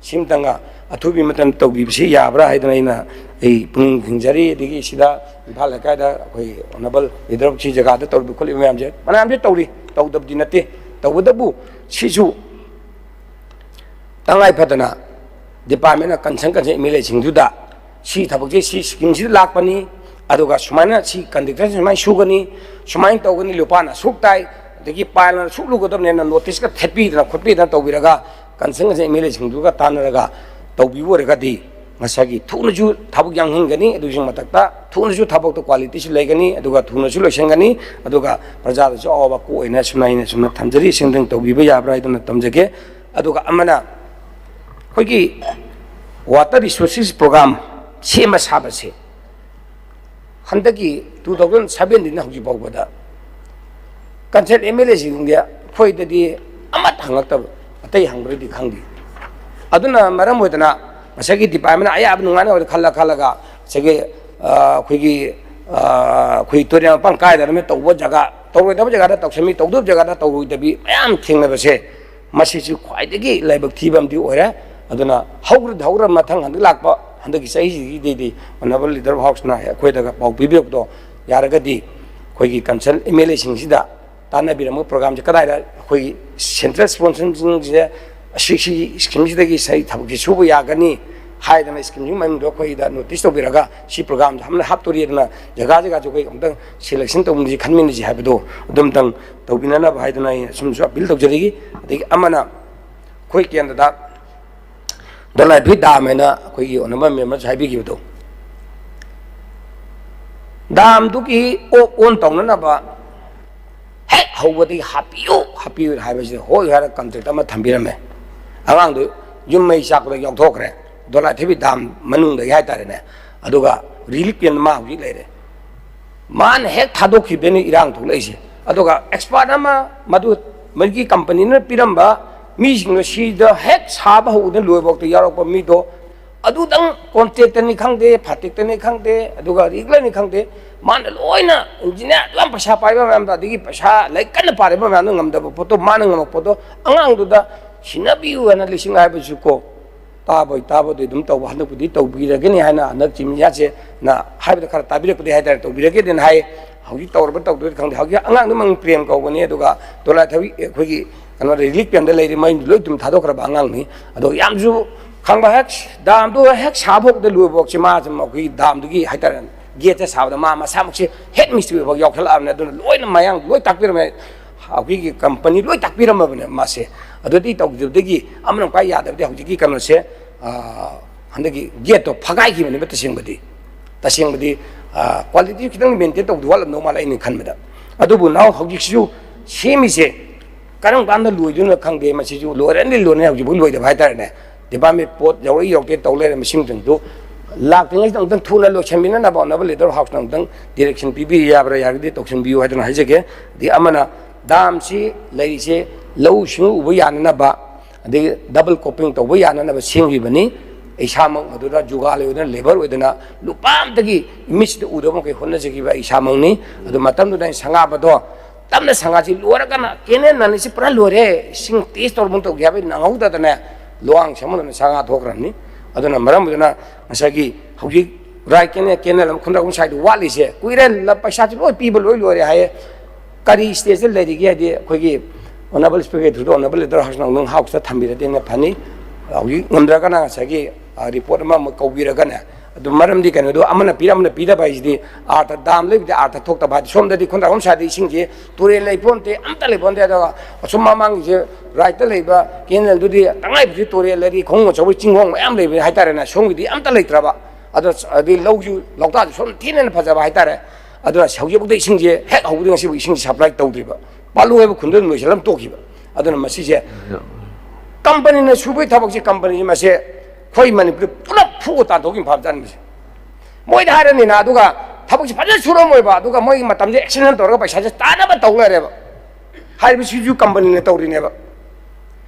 ꯁꯤꯝꯇꯪꯒ ꯑꯊꯨꯕꯤ ꯃꯇꯝꯗ ꯇꯧꯕꯤꯕꯁꯤ ꯌꯥꯕ꯭ꯔꯥ ꯍꯥꯏꯗꯅ ꯑꯩꯅ, ꯑꯩ ꯄꯨꯛꯅꯤꯡ ꯈꯤꯡꯖꯔꯤ꯫ ꯑꯗꯒꯤ ꯁꯤꯗ ꯏꯝꯐꯥꯜ ꯂꯩꯀꯥꯏꯗ ꯑꯩꯈꯣꯏ ꯑꯣꯅꯔꯦꯕꯜ ꯂꯤꯗꯔ ꯁꯤ ꯖꯒꯥꯗ ꯇꯧꯔꯤꯕ ꯈꯣꯠꯂꯤꯕ ꯃꯌꯥꯝꯁꯦ, ꯃꯌꯥꯝꯁꯦ ꯇꯧꯔꯤ, ꯇꯧꯗꯕꯗꯤ ꯅꯠꯇꯦ꯫ ꯇꯧꯕꯇꯕꯨ ꯁꯤꯁꯨ ꯇꯉꯥꯏ ꯐꯗꯅ ꯗꯤꯄꯥꯔꯠꯃꯦꯟꯅ ꯀꯟꯁꯔꯟ ꯀꯟꯁꯔꯟ ꯑꯦꯝ ꯑꯦꯜ ꯑꯦꯁꯤꯡꯗꯨꯗ ꯁꯤ ꯊꯕꯛꯁꯦ ꯁꯤ ꯁ꯭ꯀꯤꯝꯁꯤꯗ ꯂꯥꯛꯄꯅꯤ, ꯑꯗꯨꯒ ꯁꯨꯃꯥꯏꯅ ꯁꯤ ꯀꯟꯇ꯭ꯔꯦꯛꯇꯔꯁꯤ ꯁꯨꯃꯥꯏꯅ ꯁꯨꯒꯅꯤ, ꯁꯨꯃꯥꯏꯅ ꯇꯧꯒꯅꯤ, ꯂꯨꯄꯥꯅ ꯑꯁꯨꯛ ꯇꯥꯏ, ꯑꯗꯒꯤ ꯄꯥꯏꯜꯅ ꯑꯁꯨꯛ ꯂꯨꯒꯗꯕꯅꯦꯅ ꯅꯣꯇꯤꯁꯀ ꯊꯦꯠꯄꯤꯗꯅ ꯈꯣꯠꯄꯤꯗꯅ ꯇꯧꯕꯤꯔꯒ ꯀꯟꯁꯔꯟ ꯀꯟꯁꯔꯟ ꯑꯦꯝ ꯑꯦꯜ ꯑꯦꯁꯤꯡꯗꯨꯒ ꯇꯥꯟꯅꯔꯒ ꯇꯧꯕꯤꯕ ꯑꯣꯏꯔꯒꯗꯤ ꯉꯁꯥꯏꯒꯤ ꯊꯨꯅꯁꯨ ꯊꯕꯛ ꯌꯥꯡꯍꯟꯒꯅꯤ, ꯑꯗꯨꯒꯤꯁꯨ ꯃꯊꯛꯇ ꯊꯨꯅꯁꯨ ꯊꯕꯛꯇꯣ qualityꯁꯨ ꯂꯩꯒꯅꯤ, ꯑꯗꯨꯒ ꯊꯨꯅꯁꯨ ꯂꯣꯏꯁꯤꯟꯒꯅꯤ, ꯑꯗꯨꯒ ꯄ꯭ꯔꯖꯥꯗꯁꯨ ꯑꯋꯥꯕ ꯀꯣꯛꯑꯣꯏꯅ ꯁꯨꯝꯅ ꯑꯩꯅ ꯁꯨꯝꯅ ꯊꯝꯖꯔꯤ꯫ ꯁꯤꯝꯇꯪ ꯇꯧꯕꯤꯕ ꯌꯥꯕ꯭ꯔꯥ ꯍꯥꯏꯗꯨꯅ ꯊꯝꯖꯒꯦ꯫ ꯑꯗꯨꯒ ꯑꯃꯅ ꯑꯩꯈꯣꯏꯒꯤ water resources program ꯁꯦꯝꯕ ꯁꯥꯕꯁꯦ ꯍꯟꯗꯛꯀꯤ two thousand seventeen ꯍꯧꯖꯤꯛ ꯐꯥꯎꯕꯗ concerned MLAꯁꯤꯡꯗꯤ ꯑꯩꯈꯣꯏꯗꯗꯤ ꯑꯃꯠꯇ ꯍꯪꯉꯛꯇꯕ, ꯑꯇꯩ ꯍꯪꯕ꯭ꯔꯗꯤ ꯈꯪꯗꯦ꯫ ꯑꯗꯨꯅ ꯃꯔꯝ ꯑꯣꯏꯗꯅ ꯉꯁꯥꯏꯒꯤ departmentꯅ ꯑꯌꯥꯕ ꯅꯨꯡꯉꯥꯏꯅꯕ ꯈꯜꯂ ꯈꯜꯂꯒ ꯉꯁꯥꯏꯒꯤ, ꯑ, ꯑꯩꯈꯣꯏꯒꯤ, ꯑ, ꯑꯩꯈꯣꯏ ꯇꯨꯔꯦꯜ ꯃꯄꯥꯟ ꯀꯥꯏꯗꯅ ꯇꯧꯕ ꯖꯒꯥ, ꯇꯧꯔꯣꯏꯗꯕ ꯖꯒꯥꯗ ꯇꯧꯁꯟꯕꯤ, ꯇꯧꯗꯕ ꯖꯒꯥꯗ ꯇꯧꯔꯣꯏꯗꯕꯤ ꯃꯌꯥꯝ ꯊꯦꯡꯅꯕꯁꯦ, ꯃꯁꯤꯁꯨ ꯈ꯭ꯋꯥꯏꯗꯒꯤ ꯂꯥꯏꯕꯛ ꯊꯤꯕ ꯑꯃꯗꯤ ꯑꯣꯏꯔꯦ꯫ ꯑꯗꯨꯅ ꯍꯧꯔ ꯍꯧꯔ ꯃꯊꯪ ꯍꯟꯗꯛ ꯂꯥꯛꯄ ꯍꯟꯗꯛꯀꯤ ꯆꯍꯤꯁꯤꯒꯤꯗꯤ Honourable Leader of Houseꯅ ꯑꯩꯈꯣꯏꯗꯒ ꯄꯥꯎ ꯄꯤꯕꯤꯔꯛꯄꯗꯣ ꯌꯥꯔꯒꯗꯤ ꯑꯩꯈꯣꯏꯒꯤ concerned MLAꯁꯤꯡꯁꯤꯗ ꯇꯥꯟꯅꯕꯤꯔꯝꯕ programꯁꯦ ꯀꯗꯥꯏꯗ ꯑꯩꯈꯣꯏꯒꯤ central sponsorꯁꯤꯡꯁꯦ ꯁꯤ, ꯁꯤ schemeꯁꯤꯗꯒꯤ ꯁꯤ ꯊꯕꯛꯁꯤ ꯁꯨꯕ ꯌꯥꯒꯅꯤ ꯍꯥꯏꯗꯅ schemeꯁꯤꯒꯤ ꯃꯅꯨꯡꯗ ꯑꯩꯈꯣꯏꯗ notice ꯇꯧꯕꯤꯔꯒ ꯁꯤ programꯁꯦ ꯍꯥꯞꯅ ꯍꯥꯞꯇꯣꯔꯤ ꯑꯗꯨꯅ ꯖꯒꯥ ꯖꯒꯥꯁꯨ ꯑꯩꯈꯣꯏ ꯑꯃꯨꯛꯇꯪ selection ꯇꯧꯃꯤꯟꯅꯁꯤ, ꯈꯟꯃꯤꯟꯅꯁꯤ ꯍꯥꯏꯕꯗꯣ ꯑꯗꯨꯝꯇꯪ ꯇꯧꯕꯤꯅꯅꯕ ꯍꯥꯏꯗꯨꯅ ꯑꯩ ꯑꯁꯨꯝꯁꯨ appeal ꯇꯧꯖꯔꯤ꯫ ꯑꯗꯒꯤ ꯑꯃꯅ ꯑꯩꯈꯣꯏ ꯀꯦꯟꯗ꯭ꯔꯗ ꯗꯣꯂꯥꯏꯊꯣꯏ dam ꯍꯥꯏꯅ ꯑꯩꯈꯣꯏꯒꯤ Honourable memberꯁꯨ ꯍꯥꯏꯕꯤꯈꯤꯕꯗꯣ, damꯗꯨꯒꯤ off on ꯇꯧꯅꯅꯕ ꯍꯦꯛ ꯍꯧꯕꯗꯒꯤ ꯍꯥꯞꯄꯤꯌꯨ, ꯍꯥꯞꯄꯤꯌꯨ ꯍꯥꯏꯕꯁꯤꯗ ꯍꯣꯏ ꯍꯥꯏꯔ contract ꯑꯃ ꯊꯝꯕꯤꯔꯝꯃꯦ꯫ ꯑꯉꯥꯡꯗꯨ ꯌꯨꯝ ꯃꯩ ꯆꯥꯛꯄꯗ ꯌꯥꯎꯊꯣꯛꯈ꯭ꯔꯦ꯫ ꯗꯣꯂꯥꯏꯊꯣꯏꯕꯤ dam ꯃꯅꯨꯡꯗꯒꯤ ꯍꯥꯏꯇꯥꯔꯦꯅꯦ꯫ ꯑꯗꯨꯒ relief camp ꯃꯥ ꯍꯧꯖꯤꯛ ꯂꯩꯔꯦ꯫ ꯃꯥꯅ ꯍꯦꯛ ꯊꯥꯗꯣꯛꯈꯤꯕꯗꯩꯅ ꯏꯔꯥꯡ ꯊꯣꯛꯂꯛꯏꯁꯦ꯫ ꯑꯗꯨꯒ expert ꯑꯃ ꯃꯗꯨ ꯃꯗꯨꯒꯤ companyꯅ ꯄꯤꯔꯝꯕ ꯃꯤꯁꯤꯡꯗꯣ ꯁꯤꯗ ꯍꯦꯛ ꯁꯥꯕ ꯍꯧꯕꯗ ꯂꯣꯏꯕꯐꯥꯎꯗ ꯌꯥꯎꯔꯛꯄ ꯃꯤꯗꯣ ꯑꯗꯨꯗꯪ contractꯅꯤ ꯈꯪꯗꯦ, ꯐꯥꯇꯦꯛꯇꯅꯤ ꯈꯪꯗꯦ, ꯑꯗꯨꯒ regularꯅꯤ ꯈꯪꯗꯦ, ꯃꯥꯅ ꯂꯣꯏꯅ engineer ꯑꯗꯨ ꯌꯥꯝ ꯄꯩꯁꯥ ꯄꯥꯏꯕ ꯃꯌꯥꯝꯗꯣ, ꯑꯗꯒꯤ ꯄꯩꯁꯥ ꯂꯥꯏꯔꯤꯛ ꯀꯟꯅ ꯄꯥꯔꯤꯕ ꯃꯌꯥꯝꯗꯣ ꯉꯝꯗꯕ ꯄꯣꯠꯇꯣ ꯃꯥꯅ ꯉꯝꯕ ꯄꯣꯠꯇꯣ ꯑꯉꯥꯡꯗꯨꯗ ꯁꯤꯟꯅꯕꯤꯌꯨ ꯍꯥꯏꯅ ꯂꯤꯁꯤꯡ ꯍꯥꯏꯕꯁꯨ ꯀꯣ, ꯇꯥꯕꯣꯏ ꯇꯥꯕꯣꯏ ꯑꯗꯨꯝ ꯇꯧꯕ, ꯍꯟꯗꯛꯄꯨꯗꯤ ꯇꯧꯕꯤꯔꯒꯅꯤ ꯍꯥꯏꯅ ꯍꯟꯗꯛ chief minister ꯁꯦꯅ ꯍꯥꯏꯕꯗ ꯈꯔ ꯇꯥꯕꯤꯔꯛꯄꯗꯤ ꯍꯥꯏꯇꯥꯔꯦ, ꯇꯧꯕꯤꯔꯒꯦꯗꯅ ꯍꯥꯏ꯫ ꯍꯧꯖꯤꯛ ꯇꯧꯔꯕ ꯇꯧꯗ꯭ꯔꯗꯤ ꯈꯪꯗꯦ꯫ ꯍꯧꯖꯤꯛ ꯑꯉꯥꯡꯗꯣ ꯃꯃꯤꯡ ꯄ꯭ꯔꯦꯝ ꯀꯧꯕꯅꯤ, ꯑꯗꯨꯒ ꯗꯣꯂꯥꯏꯊꯣꯏꯕꯤ ꯑꯩꯈꯣꯏꯒꯤ ꯀꯩꯅꯣ relief campꯇ ꯂꯩꯔꯤ, ꯃꯌꯨꯝꯗ ꯂꯣꯏ ꯑꯗꯨꯝ ꯊꯥꯗꯣꯛꯈ꯭ꯔꯕ ꯑꯉꯥꯡꯅꯤ꯫ ꯑꯗꯣ ꯌꯥꯝꯁꯨ ꯈꯪꯕ, ꯍꯦꯛ damꯗꯣ ꯍꯦꯛ ꯁꯥꯕ ꯐꯥꯎꯕꯗ ꯂꯣꯏꯕ ꯐꯥꯎꯁꯦ ꯃꯥꯁꯨ ꯑꯩꯈꯣꯏꯒꯤ damꯗꯨꯒꯤ ꯍꯥꯏꯇꯥꯔꯦ, gateꯁꯦ ꯁꯥꯕꯗ ꯃꯥ ꯃꯁꯥꯃꯛꯁꯦ head mistress ꯑꯣꯏꯕ ꯌꯥꯎꯁꯜꯂꯛꯑꯕꯅꯦ꯫ ꯑꯗꯨꯅ ꯂꯣꯏꯅ ꯃꯌꯥꯡ ꯂꯣꯏ ꯇꯥꯛꯄꯤꯔꯝꯃꯦ, ꯑꯩꯈꯣꯏꯒꯤ company ꯂꯣꯏ ꯇꯥꯛꯄꯤꯔꯝꯃꯕꯅꯦ ꯃꯥꯁꯦ꯫ ꯑꯗꯨꯗꯤ ꯇꯧꯈꯤꯕꯗꯒꯤ ꯑꯃꯅ ꯈ꯭ꯋꯥꯏ ꯌꯥꯗꯕꯗꯤ ꯍꯧꯖꯤꯛꯀꯤ ꯀꯩꯅꯣꯁꯦ, ꯑꯥ, ꯍꯟꯗꯛꯀꯤ ꯒꯦꯠꯇꯣ ꯐꯒꯥꯏꯈꯤꯕꯅꯦꯕ꯫ ꯇꯁꯦꯡꯕꯗꯤ ꯇꯁꯦꯡꯕꯗꯤ ꯀ꯭ꯋꯥꯂꯤꯇꯤ ꯈꯤꯇꯪ ꯃꯦꯟꯇꯦꯟ ꯇꯧꯕꯗꯤ ꯋꯥꯠꯂꯝꯗꯧ ꯃꯥꯜꯂꯦ ꯑꯩꯅ ꯈꯟꯕꯗ꯫ ꯑꯗꯨꯕꯨ ꯅꯥꯎ ꯍꯧꯖꯤꯛꯁꯨ ꯁꯦꯝꯃꯤꯁꯦ ꯀꯔꯝ ꯀꯥꯟꯗ ꯂꯣꯏꯗꯣꯏꯅꯣ ꯈꯪꯗꯦ꯫ ꯃꯁꯤꯁꯨ ꯂꯣꯏꯔꯅꯤ ꯂꯣꯏꯔꯅꯤ ꯍꯧꯖꯤꯛꯐꯥꯎ ꯂꯣꯏꯗꯕ ꯍꯥꯏꯇꯥꯔꯦꯅꯦ꯫ ꯗꯤꯄꯥꯔꯠꯃꯦꯟ ꯄꯣꯠ ꯌꯧꯔꯛꯏ ꯌꯧꯔꯛꯇꯦ ꯇꯧ ꯂꯩꯔꯦ꯫ ꯃꯁꯤꯡꯁꯤꯡꯗꯨ ꯂꯥꯛꯇ꯭ꯔꯤꯉꯩꯁꯤꯗ ꯑꯃꯨꯛꯇꯪ ꯊꯨꯅ ꯂꯣꯏꯁꯤꯟꯕꯤꯅꯅꯕ ꯑꯣꯅꯔꯦꯕꯜ ꯂꯤꯗꯔ ꯍꯥꯎꯁꯅ ꯑꯃꯨꯛꯇꯪ ꯗꯤꯔꯦꯛꯁꯟ ꯄꯤꯕꯤꯕ ꯌꯥꯕ꯭ꯔꯥ? ꯌꯥꯔꯒꯗꯤ ꯇꯧꯁꯤꯟꯕꯤꯌꯨ ꯍꯥꯏꯗꯅ ꯍꯥꯏꯖꯒꯦ꯫ ꯑꯗꯒꯤ ꯑꯃꯅ ꯗꯥꯝꯁꯤ ꯂꯩꯔꯤꯁꯦ ꯂꯧꯎ ꯁꯤꯡꯎ ꯎꯕ ꯌꯥꯅꯅꯕ, ꯑꯗꯒꯤ ꯗꯕꯜ ꯀꯣꯄꯤꯡ ꯇꯧꯕ ꯌꯥꯅꯅꯕ ꯁꯦꯝꯈꯤꯕꯅꯤ꯫ ꯑꯩ ꯏꯁꯥꯃꯛ ꯃꯗꯨꯗ ꯖꯨꯒꯥꯂꯤ ꯑꯣꯏꯗꯅ, ꯂꯦꯕꯔ ꯑꯣꯏꯗꯅ, ꯂꯨꯄꯥ ꯑꯃꯇꯒꯤ ꯃꯤꯠꯁꯤꯗ ꯎꯗꯕ ꯃꯈꯩ ꯍꯣꯠꯅꯖꯈꯤꯕ ꯑꯩ ꯏꯁꯥꯃꯛꯅꯤ꯫ ꯑꯗꯨ ꯃꯇꯝꯗꯨꯗ ꯑꯩꯅ ꯁꯪꯒꯥꯕꯗꯣ, ꯇꯞꯅ ꯁꯪꯒꯥꯁꯤ ꯂꯣꯏꯔꯒꯅ ꯀꯦꯅꯦꯜ ꯅꯥꯅꯤꯁꯤ ꯄꯨꯔꯥ ꯂꯣꯏꯔꯦ, ꯏꯁꯤꯡ ꯇꯦꯁ ꯇꯧꯔꯕ ꯇꯧꯒꯦ ꯍꯥꯏꯕꯒꯤ ꯅꯪꯍꯧꯗꯗꯅ ꯂꯨꯋꯥꯡ ꯁꯪꯕꯗꯅ ꯁꯪꯒꯥ ꯊꯣꯛꯈ꯭ꯔꯕꯅꯤ꯫ ꯑꯗꯨꯅ ꯃꯔꯝ ꯑꯗꯨꯅ ꯉꯁꯥꯏꯒꯤ ꯍꯧꯖꯤꯛ ꯔꯥꯏꯠ ꯀꯦꯅꯦꯜ, ꯀꯦꯅꯦꯜ ꯑꯃ ꯈꯨꯟꯗ꯭ꯔꯥꯛꯄꯝ ꯁꯥꯏꯗ ꯋꯥꯠꯂꯤꯁꯦ ꯀꯨꯏꯔꯦ꯫ ꯂ-, ꯄꯩꯁꯥꯁꯤ ꯂꯣꯏ ꯄꯤꯕ ꯂꯣꯏ ꯂꯣꯏꯔꯦ ꯍꯥꯏꯌꯦ꯫ ꯀꯔꯤ ꯁ꯭ꯇꯦꯖꯇ ꯂꯩꯔꯤꯒꯦ ꯍꯥꯏꯗꯤ ꯑꯩꯈꯣꯏꯒꯤ ꯑꯣꯅꯔꯦꯕꯜ ꯁ꯭ꯄꯤꯀꯔꯒꯤ ꯊ꯭ꯔꯨꯗ ꯑꯣꯅꯔꯦꯕꯜ ꯂꯤꯗꯔ ꯍꯥꯎꯁꯅ ꯅꯪ ꯍꯥꯎꯁꯇ ꯊꯝꯕꯤꯔꯗꯤ ꯍꯦꯟꯅ ꯐꯅꯤ꯫ ꯍꯧꯖꯤꯛ ꯉꯝꯗ꯭ꯔꯒꯅ ꯉꯁꯥꯏꯒꯤ, ꯑ, ꯔꯤꯄꯣꯔꯠ ꯑꯃ ꯑꯃꯨꯛ ꯀꯧꯕꯤꯔꯒꯅꯦ꯫ ꯑꯗꯨ ꯃꯔꯝꯗꯤ ꯀꯩꯅꯣꯗꯣ ꯑꯃꯅ ꯄꯤꯔ ꯑꯃꯅ ꯄꯤꯗꯕ ꯍꯥꯏꯁꯤꯗꯤ ꯑꯥꯔꯊ, ꯗꯥꯝ ꯂꯩꯕꯗꯤ ꯑꯥꯔꯊ ꯊꯣꯛꯇꯕ ꯍꯥꯏꯗꯤ ꯁꯣꯝꯗꯗꯤ ꯈꯨꯟꯗ꯭ꯔꯥꯛꯄꯝ ꯁꯥꯏꯗ ꯏꯁꯤꯡꯁꯤ ꯇꯨꯔꯦꯜ ꯂꯩ ꯄꯣꯟꯇꯦ, ꯑꯝꯇ ꯂꯩ ꯄꯣꯟꯇꯦ꯫ ꯑꯗꯨꯒ ꯑꯁꯨꯝ ꯃꯃꯥꯡꯒꯤꯁꯦ ꯔꯥꯏꯠꯇ ꯂꯩꯕ ꯀꯦꯅꯦꯜꯗꯨꯗꯤ ꯇꯉꯥꯏ ꯐꯗꯦ ꯇꯨꯔꯦꯜ ꯂꯩꯔꯤ, ꯈꯣꯡ ꯑꯆꯧꯕ ꯆꯤꯡꯈꯣꯡ ꯃꯌꯥꯝ ꯂꯩꯕꯅꯤ ꯍꯥꯏꯇꯥꯔꯦꯅꯦ꯫ ꯁꯣꯝꯒꯤꯗꯤ ꯑꯝꯇ ꯂꯩꯇ꯭ꯔꯕ꯫ ꯑꯗꯣ ꯑꯗꯩ ꯂꯧꯁꯨ ꯂꯧꯇꯥꯛꯁꯨ ꯁꯣꯝ ꯊꯤꯅ ꯍꯦꯟꯅ ꯐꯖꯕ ꯍꯥꯏꯇꯥꯔꯦ꯫ ꯑꯗꯨꯅ ꯍꯧꯖꯤꯛꯐꯥꯎꯗ ꯏꯁꯤꯡꯁꯦ ꯍꯦꯛ ꯍꯧꯕꯗꯒꯤ ꯉꯁꯤꯐꯥꯎ ꯏꯁꯤꯡꯁꯦ ꯁꯄ꯭ꯂꯥꯏ ꯇꯧꯗ꯭ꯔꯤꯕ꯫ ꯄꯥꯂꯨ ꯍꯥꯏꯕ ꯈꯨꯟꯗꯣ ꯑꯗꯨꯝ ꯂꯣꯏꯁꯤꯜꯂꯝ ꯇꯣꯛꯈꯤꯕ꯫ ꯑꯗꯨꯅ ꯃꯁꯤꯁꯦ ꯀꯝꯄꯅꯤꯅ ꯁꯨꯕꯒꯤ ꯊꯕꯛꯁꯦ, ꯀꯝꯄꯅꯤꯁꯦ ꯃꯁꯦ ꯑꯩꯈꯣꯏ ꯃꯅꯤꯄꯨꯔꯗ ꯄꯨꯂꯞ ꯐꯨꯛꯑ ꯇꯥꯟꯊꯣꯛꯈꯤꯕ ꯐꯥꯕ ꯆꯥꯅꯤꯡꯕꯁꯦ꯫ ꯃꯣꯏꯗ ꯍꯥꯏꯔꯅꯤꯅ, ꯑꯗꯨꯒ ꯊꯕꯛꯁꯦ ꯐꯖꯅ ꯁꯨꯔꯝꯃꯣꯏꯕ, ꯑꯗꯨꯒ ꯃꯣꯏꯒꯤ ꯃꯇꯝꯁꯦ ꯑꯦꯛꯁꯇꯦꯟꯁꯟ ꯇꯧꯔꯒ ꯄꯩꯁꯥꯁꯦ ꯇꯥꯅꯕ ꯇꯧ ꯂꯩꯔꯦꯕ꯫ ꯍꯥꯏꯔꯤꯕꯁꯤꯁꯨ ꯀꯝꯄꯅꯤꯅ ꯇꯧꯔꯤꯅꯦꯕ꯫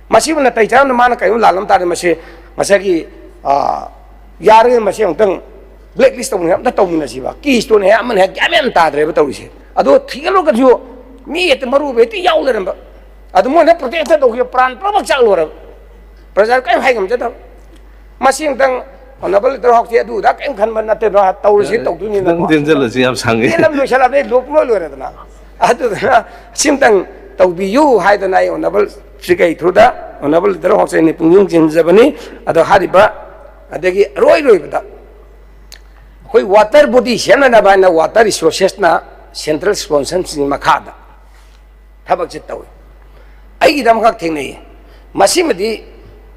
ꯃꯁꯤꯕꯨ ꯅꯥꯇꯩ ꯆꯥꯅ ꯃꯥꯅ ꯀꯔꯤꯒꯨꯝꯕ ꯂꯥꯜꯂꯝ ꯇꯥꯔꯗꯤ ꯃꯁꯤ ꯉꯁꯥꯏꯒꯤ, ꯑ, ꯌꯥꯔꯒꯗꯤ ꯃꯁꯤ ꯑꯃꯨꯛꯇꯪ ꯕ꯭ꯂꯦꯛ ꯂꯤꯁ ꯇꯧꯅꯤ, ꯑꯝꯇ ꯇꯧꯃꯤꯟꯅꯁꯤꯕ꯫ ꯀꯤ ꯁ꯭ꯇꯣꯟ ꯍꯦꯛ ꯑꯃꯅ ꯍꯦꯛ ꯒ꯭ꯌꯥꯟ ꯃꯦꯟ ꯇꯥꯗ꯭ꯔꯦꯕ ꯇꯧꯔꯤꯁꯦ꯫ ꯑꯗꯣ ꯊꯤꯒꯠꯂꯨꯔꯒꯁꯨ ꯃꯤ ꯍꯦꯛꯇ ꯃꯔꯨ ꯑꯣꯏꯕ ꯍꯦꯛꯇ ꯌꯥꯎ ꯂꯩꯔꯝꯕ꯫ ꯑꯗꯨ ꯃꯣꯏꯅ ꯄ꯭ꯔꯣꯇꯦꯁꯇ ꯇꯧꯈꯤꯕ ꯄ꯭ꯔꯥꯟ ꯄꯨꯝꯅꯃꯛ ꯆꯥꯛꯂꯨꯔꯕ꯫ ꯄ꯭ꯔꯖꯥ ꯀꯔꯤꯝ ꯍꯥꯏꯉꯝꯖꯗꯕ꯫ ꯃꯁꯤ ꯑꯃꯨꯛꯇꯪ ꯑꯣꯅꯔꯦꯕꯜ ꯂꯤꯗꯔ ꯍꯥꯎꯁꯁꯦ ꯑꯗꯨ ꯑꯗꯥ ꯀꯔꯤꯝ ꯈꯟꯕ ꯅꯠꯇꯦ, ꯇꯧꯔꯤꯁꯤ ꯇꯧꯗꯣꯏꯅꯤꯅ꯫ ꯈꯤꯇꯪ ꯇꯦꯟꯖꯜꯂꯁꯤ, ꯌꯥꯝ ꯁꯥꯡꯉꯤ꯫ ꯇꯦꯟꯅ ꯂꯣꯏꯁꯜꯂꯕꯅꯤ, ꯂꯣꯏ ꯂꯣꯏꯔꯦꯗꯅ꯫ ꯑꯗꯨꯗꯨꯅ ꯁꯤꯝꯇꯪ ꯇꯧꯕꯤꯌꯨ ꯍꯥꯏꯗꯅ ꯑꯩ ꯑꯣꯅꯔꯦꯕꯜ ꯁ꯭ꯄꯤꯀꯔꯒꯤ ꯊ꯭ꯔꯨꯗ ꯑꯣꯅꯔꯦꯕꯜ ꯂꯤꯗꯔ ꯍꯥꯎꯁꯁꯦ ꯑꯩ ꯅꯤꯡꯁꯤꯡꯖꯕꯅꯤ꯫ ꯑꯗꯣ ꯍꯥꯏꯔꯤꯕ, ꯑꯗꯒꯤ ꯑꯔꯣꯏ ꯂꯣꯏꯕꯗ ꯑꯩꯈꯣꯏ ꯋꯥꯇꯔ ꯕꯣꯗꯤ ꯁꯦꯝꯅꯅꯕ ꯍꯥꯏꯅ ꯋꯥꯇꯔ ꯔꯤꯁꯣꯔꯁꯦꯁꯅ ꯁꯦꯟꯇ꯭ꯔꯦꯜ ꯁ꯭ꯄꯣꯟꯁꯔꯁꯤꯡꯒꯤ ꯃꯈꯥꯗ ꯊꯕꯛꯁꯦ ꯇꯧꯏ꯫ ꯑꯩꯒꯤꯗ ꯑꯃꯈꯛ ꯊꯦꯡꯅꯩꯌꯦ꯫ ꯃꯁꯤꯃꯗꯤ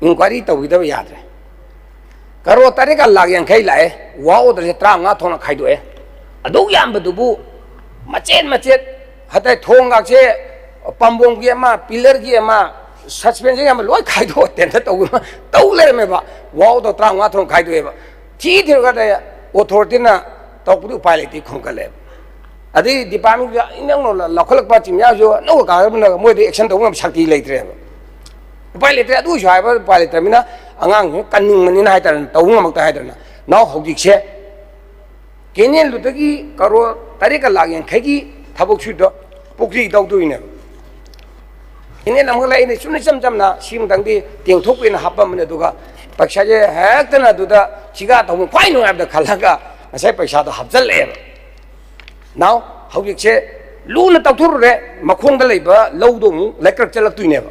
ꯏꯟꯀ꯭ꯋꯥꯏꯔꯤ ꯇꯧꯕꯤꯗꯕ ꯌꯥꯗ꯭ꯔꯦ꯫ ꯀꯔꯣꯔ ꯇꯔꯦꯠꯀ ꯂꯥꯛ ꯌꯥꯡꯈꯩ ꯂꯥꯛꯑꯦ꯫ ꯋꯥꯔꯛ ꯑꯣꯔꯗꯔꯁꯦ ꯇꯔꯥꯃꯉꯥ ꯊꯣꯛꯅ ꯈꯥꯏꯗꯣꯛꯑꯦ꯫ ꯑꯗꯨꯛ ꯌꯥꯝꯕꯗꯨꯕꯨ ꯃꯆꯦꯠ ꯃꯆꯦꯠ, ꯍꯥꯏꯇꯥꯔꯦ, ꯊꯣꯡꯒꯁꯦ ꯄꯥꯝꯕꯣꯝꯒꯤ ꯑꯃ, ꯄꯤꯂꯔꯒꯤ ꯑꯃ, ꯁꯁꯄꯦꯟꯁꯟꯒꯤ ꯑꯃ ꯂꯣꯏ ꯈꯥꯏꯗꯣꯛꯑ ꯇꯦꯟꯗꯔ ꯇꯧꯕ ꯇꯧ ꯂꯩꯔꯝꯃꯦꯕ꯫ ꯋꯥꯔꯛ ꯑꯣꯔꯗꯔ ꯇꯔꯥꯃꯉꯥ ꯊꯣꯛꯅ ꯈꯥꯏꯗꯣꯛꯑꯦꯕ꯫ ꯊꯤ ꯊꯤꯔꯀꯥꯟꯗ ꯑꯣꯊꯣꯔꯤꯇꯤꯅ ꯇꯧꯕꯗꯤ ꯎꯄꯥꯏ ꯂꯩꯇꯦ ꯈꯣꯝꯒꯠꯂꯦꯕ꯫ ꯑꯗꯩ ꯗꯤꯄꯥꯔꯠꯃꯦꯟꯒꯤ ꯏꯅꯧ ꯅꯧꯅ ꯂꯧꯈꯠꯂꯛꯄ ꯆꯤꯡꯌꯥꯁꯨ ꯑꯅꯧꯕ ꯀꯥꯔꯛꯄꯅ ꯃꯣꯏꯗ ꯑꯦꯛꯁꯟ ꯇꯧꯕ ꯉꯝꯕ ꯁꯛꯇꯤ ꯂꯩꯇ꯭ꯔꯦꯕ꯫ ꯎꯄꯥꯏ ꯂꯩꯇ꯭ꯔꯦ꯫ ꯑꯗꯨꯒꯤꯁꯨ ꯍꯥꯏꯕ ꯎꯄꯥꯏ ꯂꯩꯇ꯭ꯔꯕꯅꯤꯅ ꯑꯉꯥꯡꯁꯤꯡ ꯀꯟꯅꯤꯡꯕꯅꯤꯅ ꯍꯥꯏꯇꯥꯔꯦꯅꯦ, ꯇꯧꯕ ꯉꯝꯃꯛꯇ ꯍꯥꯏꯇꯥꯔꯦꯅꯦ꯫ ꯅꯥꯎ ꯍꯧꯖꯤꯛꯁꯦ ꯀꯦꯅꯦꯜꯗꯨꯗꯒꯤ ꯀꯔꯣꯔ ꯇꯔꯦꯠꯀ ꯂꯥꯛ ꯌꯥꯡꯈꯩꯒꯤ ꯊꯕꯛ ꯁꯨꯏꯗꯣ ꯄꯨꯈ꯭ꯔꯤ ꯇꯧꯗꯣꯏꯅꯦꯕ꯫ ꯀꯦꯅꯦꯜ ꯑꯃꯈꯛ ꯂꯩ, ꯑꯩꯅ ꯁꯨꯝ ꯏꯆꯝ ꯆꯝꯅ ꯁꯤꯃꯇꯪꯗꯤ ꯇꯦꯡꯊꯣꯛꯀꯦꯅ ꯍꯥꯞꯄꯝꯕꯅꯦ, ꯑꯗꯨꯒ ꯄꯩꯁꯥꯁꯦ ꯍꯦꯛꯇꯅ ꯑꯗꯨꯗ ꯊꯤꯀꯥ ꯇꯧꯕ ꯈ꯭ꯋꯥꯏ ꯅꯨꯡꯉꯥꯏꯕꯗ ꯈꯜꯂꯒ ꯉꯁꯥꯏ ꯄꯩꯁꯥꯗꯣ ꯍꯥꯞꯆꯜꯂꯛꯑꯦꯕ꯫ ꯅꯥꯎ ꯍꯧꯖꯤꯛꯁꯦ ꯂꯨꯅ ꯇꯧꯊꯣꯛꯎꯔꯦ, ꯃꯈꯣꯡꯗ ꯂꯩꯕ ꯂꯧꯗꯣ ꯑꯃꯨꯛ ꯂꯩꯀ꯭ꯔꯛ ꯆꯠꯂꯛꯇꯣꯏꯅꯦꯕ꯫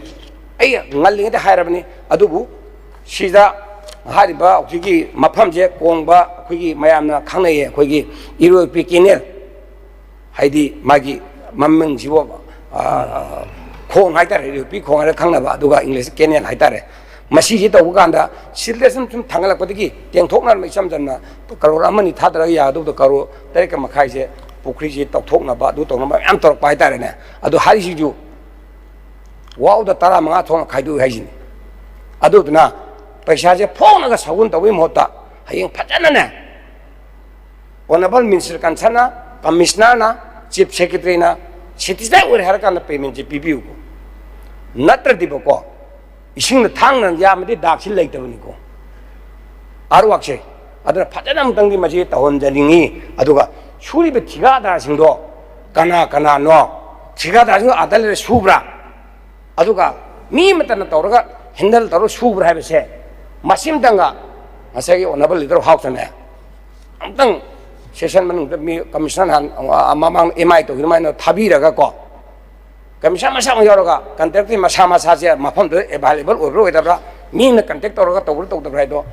ꯑꯩ ꯉꯜꯂꯤꯉꯩꯗ ꯍꯥꯏꯔꯕꯅꯤ꯫ ꯑꯗꯨꯕꯨ ꯁꯤꯗ ꯍꯥꯏꯔꯤꯕ ꯍꯧꯖꯤꯛꯀꯤ ꯃꯐꯝꯁꯦ ꯀꯣꯡꯕ, ꯑꯩꯈꯣꯏꯒꯤ ꯃꯌꯥꯝꯅ ꯈꯪꯅꯩꯌꯦ, ꯑꯩꯈꯣꯏꯒꯤ ꯏꯔꯣꯏꯄꯤ ꯀꯦꯅꯦꯜ, ꯍꯥꯏꯗꯤ ꯃꯥꯒꯤ ꯃꯃꯤꯡꯁꯤꯕꯨ, ꯑ, ꯈꯣꯡ ꯍꯥꯏꯇꯥꯔꯦ, ꯏꯔꯣꯏꯄꯤ ꯈꯣꯡ ꯍꯥꯏꯔ ꯈꯪꯅꯕ, ꯑꯗꯨꯒ ꯏꯪꯂꯤꯁꯇ ꯀꯦꯅꯦꯜ ꯍꯥꯏꯇꯥꯔꯦ꯫ ꯃꯁꯤꯁꯤ ꯇꯧꯕ ꯀꯥꯟꯗ ꯁꯤꯜꯗ ꯁꯨꯝ ꯁꯨꯝ ꯊꯥꯡꯒꯠꯂꯛꯄꯗꯒꯤ ꯇꯦꯡꯊꯣꯛꯅꯔꯝꯕ ꯏꯆꯝ ꯆꯝꯅ ꯀꯔꯣꯔ ꯑꯃꯅꯤ ꯊꯥꯗꯔꯒ ꯌꯥꯒꯗꯧꯕꯗꯣ ꯀꯔꯣꯔ ꯇꯔꯦꯠꯀ ꯃꯈꯥꯏꯁꯦ ꯄꯨꯈ꯭ꯔꯤꯁꯦ ꯇꯧꯊꯣꯛꯅꯕ, ꯑꯗꯨ ꯇꯧꯅꯕ ꯃꯌꯥꯝ ꯇꯧꯔꯛꯄ ꯍꯥꯏꯇꯥꯔꯦꯅꯦ꯫ ꯑꯗꯨ ꯍꯥꯏꯔꯤꯁꯤꯁꯨ ꯋꯥꯔꯛ ꯑꯣꯔꯗꯔ ꯇꯔꯥꯃꯉꯥ ꯊꯣꯛꯅ ꯈꯥꯏꯗꯣꯛꯏ ꯍꯥꯏꯁꯤꯅꯤ꯫ ꯑꯗꯨꯗꯨꯅ ꯄꯩꯁꯥꯁꯦ ꯐꯣꯡꯅꯒ ꯁꯒꯨꯟ ꯇꯧꯕꯒꯤ ꯃꯍꯨꯠꯇ ꯍꯌꯦꯡ ꯐꯖꯅꯅꯦ, ꯑꯣꯅꯔꯦꯕꯜ ꯃꯤꯅꯤꯁꯇꯔ ꯀꯟꯁꯔꯟꯅ, ꯀꯃꯤꯁꯅꯔꯅ, ꯆꯤꯐ ꯁꯦꯀ꯭ꯔꯦꯇꯔꯤꯅ ꯁꯦꯇꯤꯁꯐꯥꯏ ꯑꯣꯏꯔꯦ ꯍꯥꯏꯔ ꯀꯥꯟꯗ ꯄꯦꯃꯦꯟꯁꯦ ꯄꯤꯕꯤꯌꯨꯀꯣ꯫ ꯅꯠꯇ꯭ꯔꯗꯤꯕꯀꯣ, ꯏꯁꯤꯡꯅ ꯊꯥꯡꯅ ꯌꯥꯝꯃꯗꯤ ꯗꯥꯛꯁꯤ ꯂꯩꯇꯕꯅꯤꯀꯣ, ꯑꯥꯔꯠ ꯋꯥꯔꯛꯁꯦ꯫ ꯑꯗꯨꯅ ꯐꯖꯅ ꯑꯃꯨꯛꯇꯪꯗꯤ ꯃꯁꯤ ꯇꯧꯍꯟꯖꯅꯤꯡꯉꯤ꯫ ꯑꯗꯨꯒ ꯁꯨꯔꯤꯕ ꯊꯤꯀꯥꯗꯥꯔꯁꯤꯡꯗꯣ ꯀꯅꯥ ꯀꯅꯥꯅꯣ? ꯊꯤꯀꯥꯗꯥꯔꯁꯤꯡꯗꯣ ꯑꯥꯗ ꯂꯩꯔ ꯁꯨꯕ꯭ꯔꯥ? ꯑꯗꯨꯒ ꯃꯤ ꯑꯃꯠꯇꯅ ꯇꯧꯔꯒ ꯍꯦꯟꯗꯜ ꯇꯧꯔꯒ ꯁꯨꯕ꯭ꯔꯥ ꯍꯥꯏꯕꯁꯦ ꯃꯁꯤꯃꯇꯪꯒ ꯉꯁꯥꯏꯒꯤ ꯑꯣꯅꯔꯦꯕꯜ ꯂꯤꯗꯔ ꯍꯥꯎꯁꯇꯅꯦ, ꯑꯃꯨꯛꯇꯪ ꯁꯦꯁꯟ ꯃꯅꯨꯡꯗ ꯃꯤ ꯀꯃꯤꯁꯅꯔ ꯅꯍꯥꯟ, ꯑ, ꯃꯃꯥꯡ ꯑꯦꯝ ꯑꯥꯏ ꯇꯧꯈꯤꯕ ꯑꯗꯨꯃꯥꯏꯅ ꯊꯥꯕꯤꯔꯒꯀꯣ, ꯀꯃꯤꯁꯅꯔ ꯃꯁꯥꯃꯛ ꯌꯥꯎꯔꯒ ꯀꯟꯇ꯭ꯔꯦꯛꯇꯤ ꯃꯁꯥ ꯃꯁꯥꯁꯦ ꯃꯐꯝꯗꯨꯗ ꯑꯦꯚꯥꯏꯂꯦꯕꯜ ꯑꯣꯏꯕ꯭ꯔꯥ ꯑꯣꯏꯗꯕ꯭ꯔꯥ, ꯃꯤ ꯑꯃꯅ ꯀꯟꯇꯦꯛ ꯇꯧꯔꯒ ꯇꯧꯕ꯭ꯔꯥ ꯇꯧꯗꯕ꯭ꯔꯥ ꯍꯥꯏꯗꯣ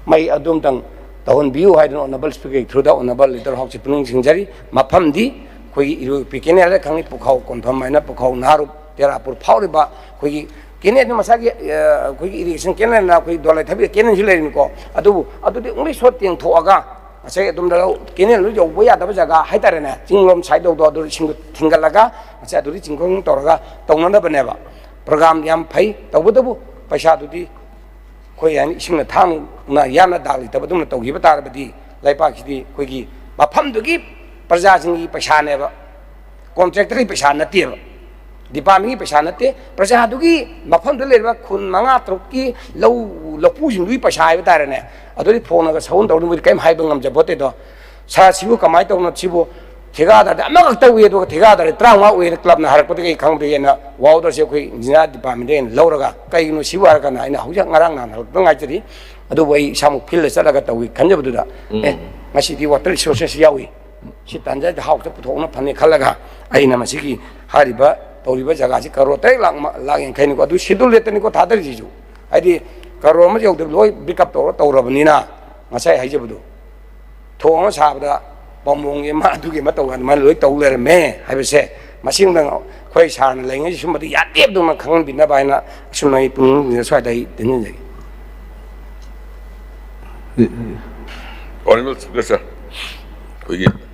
ꯃꯩ ꯑꯗꯨꯝꯇꯪ ꯇꯧꯍꯟꯕꯤꯌꯨ ꯍꯥꯏꯗꯅ ꯑꯣꯅꯔꯦꯕꯜ ꯁ꯭ꯄꯤꯀꯔꯒꯤ ꯊ꯭ꯔꯨꯗ ꯑꯣꯅꯔꯦꯕꯜ ꯂꯤꯗꯔ ꯍꯥꯎꯁꯁꯦ ꯄꯨꯛꯅꯤꯡ ꯆꯤꯡꯖꯔꯤ꯫ ꯃꯐꯝꯗꯤ ꯑꯩꯈꯣꯏꯒꯤ ꯏꯔꯣꯏ ꯄꯤ ꯀꯦꯅꯦꯜꯗ ꯈꯪꯉꯤ, ꯄꯨꯈꯥꯎ ꯀꯣꯟꯐꯝ ꯍꯥꯏꯅ ꯄꯨꯈꯥꯎ ꯅꯍꯥꯔꯨꯞ ꯇꯦꯔꯥꯄꯨꯔ ꯐꯥꯎꯔꯤꯕ ꯑꯩꯈꯣꯏꯒꯤ ꯀꯦꯅꯦꯜꯗꯨ ꯃꯁꯥꯒꯤ ꯑꯩꯈꯣꯏꯒꯤ ꯏꯔꯤꯒꯦꯁꯟ ꯀꯦꯅꯦꯜꯅ ꯑꯩꯈꯣꯏ ꯗꯣꯂꯥꯏ ꯊꯕꯤꯗ ꯀꯦꯅꯦꯜꯁꯨ ꯂꯩꯔꯤꯅꯤꯀꯣ꯫ ꯑꯗꯨꯕꯨ ꯑꯗꯨꯗꯤ ꯑꯣꯡꯂꯤ ꯁꯣꯠ ꯇꯦꯡꯊꯣꯛꯑꯒ ꯉꯁꯥꯏ ꯑꯗꯣꯝꯗ ꯀꯦꯅꯦꯜꯗꯨ ꯌꯧꯕ ꯌꯥꯗꯕ ꯖꯒꯥ ꯍꯥꯏꯇꯥꯔꯦꯅꯦ, ꯆꯤꯡꯂꯣꯝ ꯁꯥꯏꯠ ꯌꯧꯗꯣ ꯑꯗꯨ ꯏꯁꯤꯡꯗꯨ ꯊꯤꯡꯒꯠꯂꯒ ꯉꯁꯥꯏ ꯑꯗꯨꯗꯤ ꯆꯤꯡꯈꯣꯡ ꯇꯧꯔꯒ ꯇꯧꯅꯅꯕꯅꯦꯕ꯫ ꯄ꯭ꯔꯣꯒꯥꯝ ꯌꯥꯝ ꯐꯩ, ꯇꯧꯕꯇꯕꯨ ꯄꯩꯁꯥꯗꯨꯗꯤ ꯑꯩꯈꯣꯏ ꯍꯥꯏꯅ ꯏꯁꯤꯡꯅ ꯊꯥꯡꯅ ꯌꯥꯝꯅ ꯗꯥꯛ ꯂꯩꯇꯕꯗꯧꯅ ꯇꯧꯈꯤꯕ ꯇꯥꯔꯕꯗꯤ ꯂꯩꯕꯥꯛꯁꯤꯗꯤ ꯑꯩꯈꯣꯏꯒꯤ ꯃꯐꯝꯗꯨꯒꯤ ꯄ꯭ꯔꯖꯥꯁꯤꯡꯒꯤ ꯄꯩꯁꯥꯅꯦꯕ, ꯀꯣꯟꯇ꯭ꯔꯦꯛꯇꯔꯒꯤ ꯄꯩꯁꯥ ꯅꯠꯇꯦꯕ, ꯗꯤꯄꯥꯔꯠꯃꯦꯟꯒꯤ ꯄꯩꯁꯥ ꯅꯠꯇꯦ꯫ ꯄ꯭ꯔꯖꯥꯗꯨꯒꯤ ꯃꯐꯝꯗꯨꯗ ꯂꯩꯔꯤꯕ ꯈꯨꯟ ꯃꯉꯥ ꯇꯔꯨꯛꯀꯤ ꯂꯧ ꯂꯧꯄꯨꯁꯤꯡꯗꯨꯒꯤ ꯄꯩꯁꯥ ꯍꯥꯏꯕ ꯇꯥꯔꯦꯅꯦ꯫ ꯑꯗꯨꯗꯤ ꯐꯣꯟꯅꯒ ꯁꯍꯨꯟ ꯇꯧꯔꯅꯤ, ꯃꯣꯏꯗꯤ ꯀꯔꯤꯝ ꯍꯥꯏꯕ ꯉꯝꯖꯄꯣꯠꯇꯦꯗꯣ꯫ ꯁꯥꯔ, ꯁꯤꯕꯨ ꯀꯃꯥꯏꯅ ꯇꯧꯅꯣ? ꯁꯤꯕꯨ ꯊꯤꯀꯥꯗꯥꯔꯗꯤ ꯑꯃꯈꯛ ꯇꯧꯏ, ꯑꯗꯨꯒ ꯊꯤꯀꯥꯗꯥꯔꯗꯤ ꯇꯔꯥꯃꯉꯥ ꯑꯣꯏꯅ ꯀ꯭ꯂꯕꯅ ꯍꯥꯏꯔꯛꯄꯗꯒꯤ ꯑꯩ ꯈꯪꯗꯦ ꯍꯥꯏꯅ ꯋꯥꯎꯗꯔꯁꯦ ꯑꯩꯈꯣꯏ ꯏꯟꯖꯤꯅꯤꯌꯥꯔ ꯗꯤꯄꯥꯔꯠꯃꯦꯟꯗ ꯑꯩꯅ ꯂꯧꯔꯒ, ꯀꯩꯒꯤꯅꯣ ꯁꯤꯕꯨ ꯍꯥꯏꯔꯀꯥꯟꯗ ꯑꯩꯅ ꯍꯧꯖꯤꯛ ꯉꯔꯥꯡ ꯅꯍꯥꯟ ꯍꯜꯂꯛꯇ ꯉꯥꯏꯖꯔꯤ꯫ ꯑꯗꯨꯕꯨ ꯑꯩ ꯏꯁꯥꯃꯛ ꯐꯤꯜꯗ ꯆꯠꯂꯒ ꯇꯧꯏ ꯈꯟꯖꯕꯗꯨꯗ, ꯎꯝ꯫ ꯑꯦ, ꯉꯁꯤꯗꯤ ꯋꯥꯇꯔ ꯔꯤꯁꯣꯔꯁꯦꯁ ꯌꯥꯎꯏ, ꯁꯤ ꯇꯥꯟꯖꯥꯗ ꯍꯥꯎꯇ ꯄꯨꯊꯣꯛꯅ ꯐꯅꯤ ꯈꯜꯂꯒ ꯑꯩꯅ ꯃꯁꯤꯒꯤ ꯍꯥꯏꯔꯤꯕ ꯇꯧꯔꯤꯕ ꯖꯒꯥꯁꯤ ꯀꯔꯣꯔ ꯇꯔꯦꯠ ꯂꯥꯛ ꯃ-, ꯂꯥꯛ ꯌꯥꯡꯈꯩꯅꯤꯀꯣ꯫ ꯑꯗꯨ ꯁꯦꯗꯨꯜ ꯔꯦꯠꯇꯅꯤꯀꯣ ꯊꯥꯗꯔꯤꯁꯤꯁꯨ꯫ ꯍꯥꯏꯗꯤ ꯀꯔꯣꯔ ꯑꯃ ꯌꯧꯗꯕ ꯂꯣꯏ ꯕ꯭ꯔꯤꯛ ꯑꯞ ꯇꯧꯔ ꯇꯧꯔꯕꯅꯤꯅ ꯉꯁꯥꯏ ꯍꯥꯏꯖꯕꯗꯣ꯫ ꯊꯣꯡ ꯑꯃ ꯁꯥꯕꯗ ꯄꯥꯝꯕꯣꯝꯒꯤ ꯑꯃ ꯑꯗꯨꯒꯤ ꯑꯃ ꯇꯧ ꯑꯗꯨꯃꯥꯏꯅ ꯂꯣꯏ ꯇꯧ ꯂꯩꯔꯝꯃꯦ ꯍꯥꯏꯕꯁꯦ ꯃꯁꯤꯡꯗꯪ ꯑꯩꯈꯣꯏ ꯁꯥꯔꯅ ꯂꯩꯉꯩꯁꯤ ꯁꯨꯝꯕꯗꯤ ꯌꯥꯗꯦꯕꯗꯧꯅ ꯈꯪꯍꯟꯕꯤꯅꯕ ꯍꯥꯏꯅ ꯑꯁꯨꯝꯅ ꯑꯩ ꯄꯨꯛꯅꯤꯡ ꯁ꯭ꯋꯥꯏꯗ ꯑꯩ ꯇꯤꯟꯖꯟꯖꯒꯦ꯫ Honorable Speaker, sir, ꯑꯩꯈꯣꯏꯒꯤ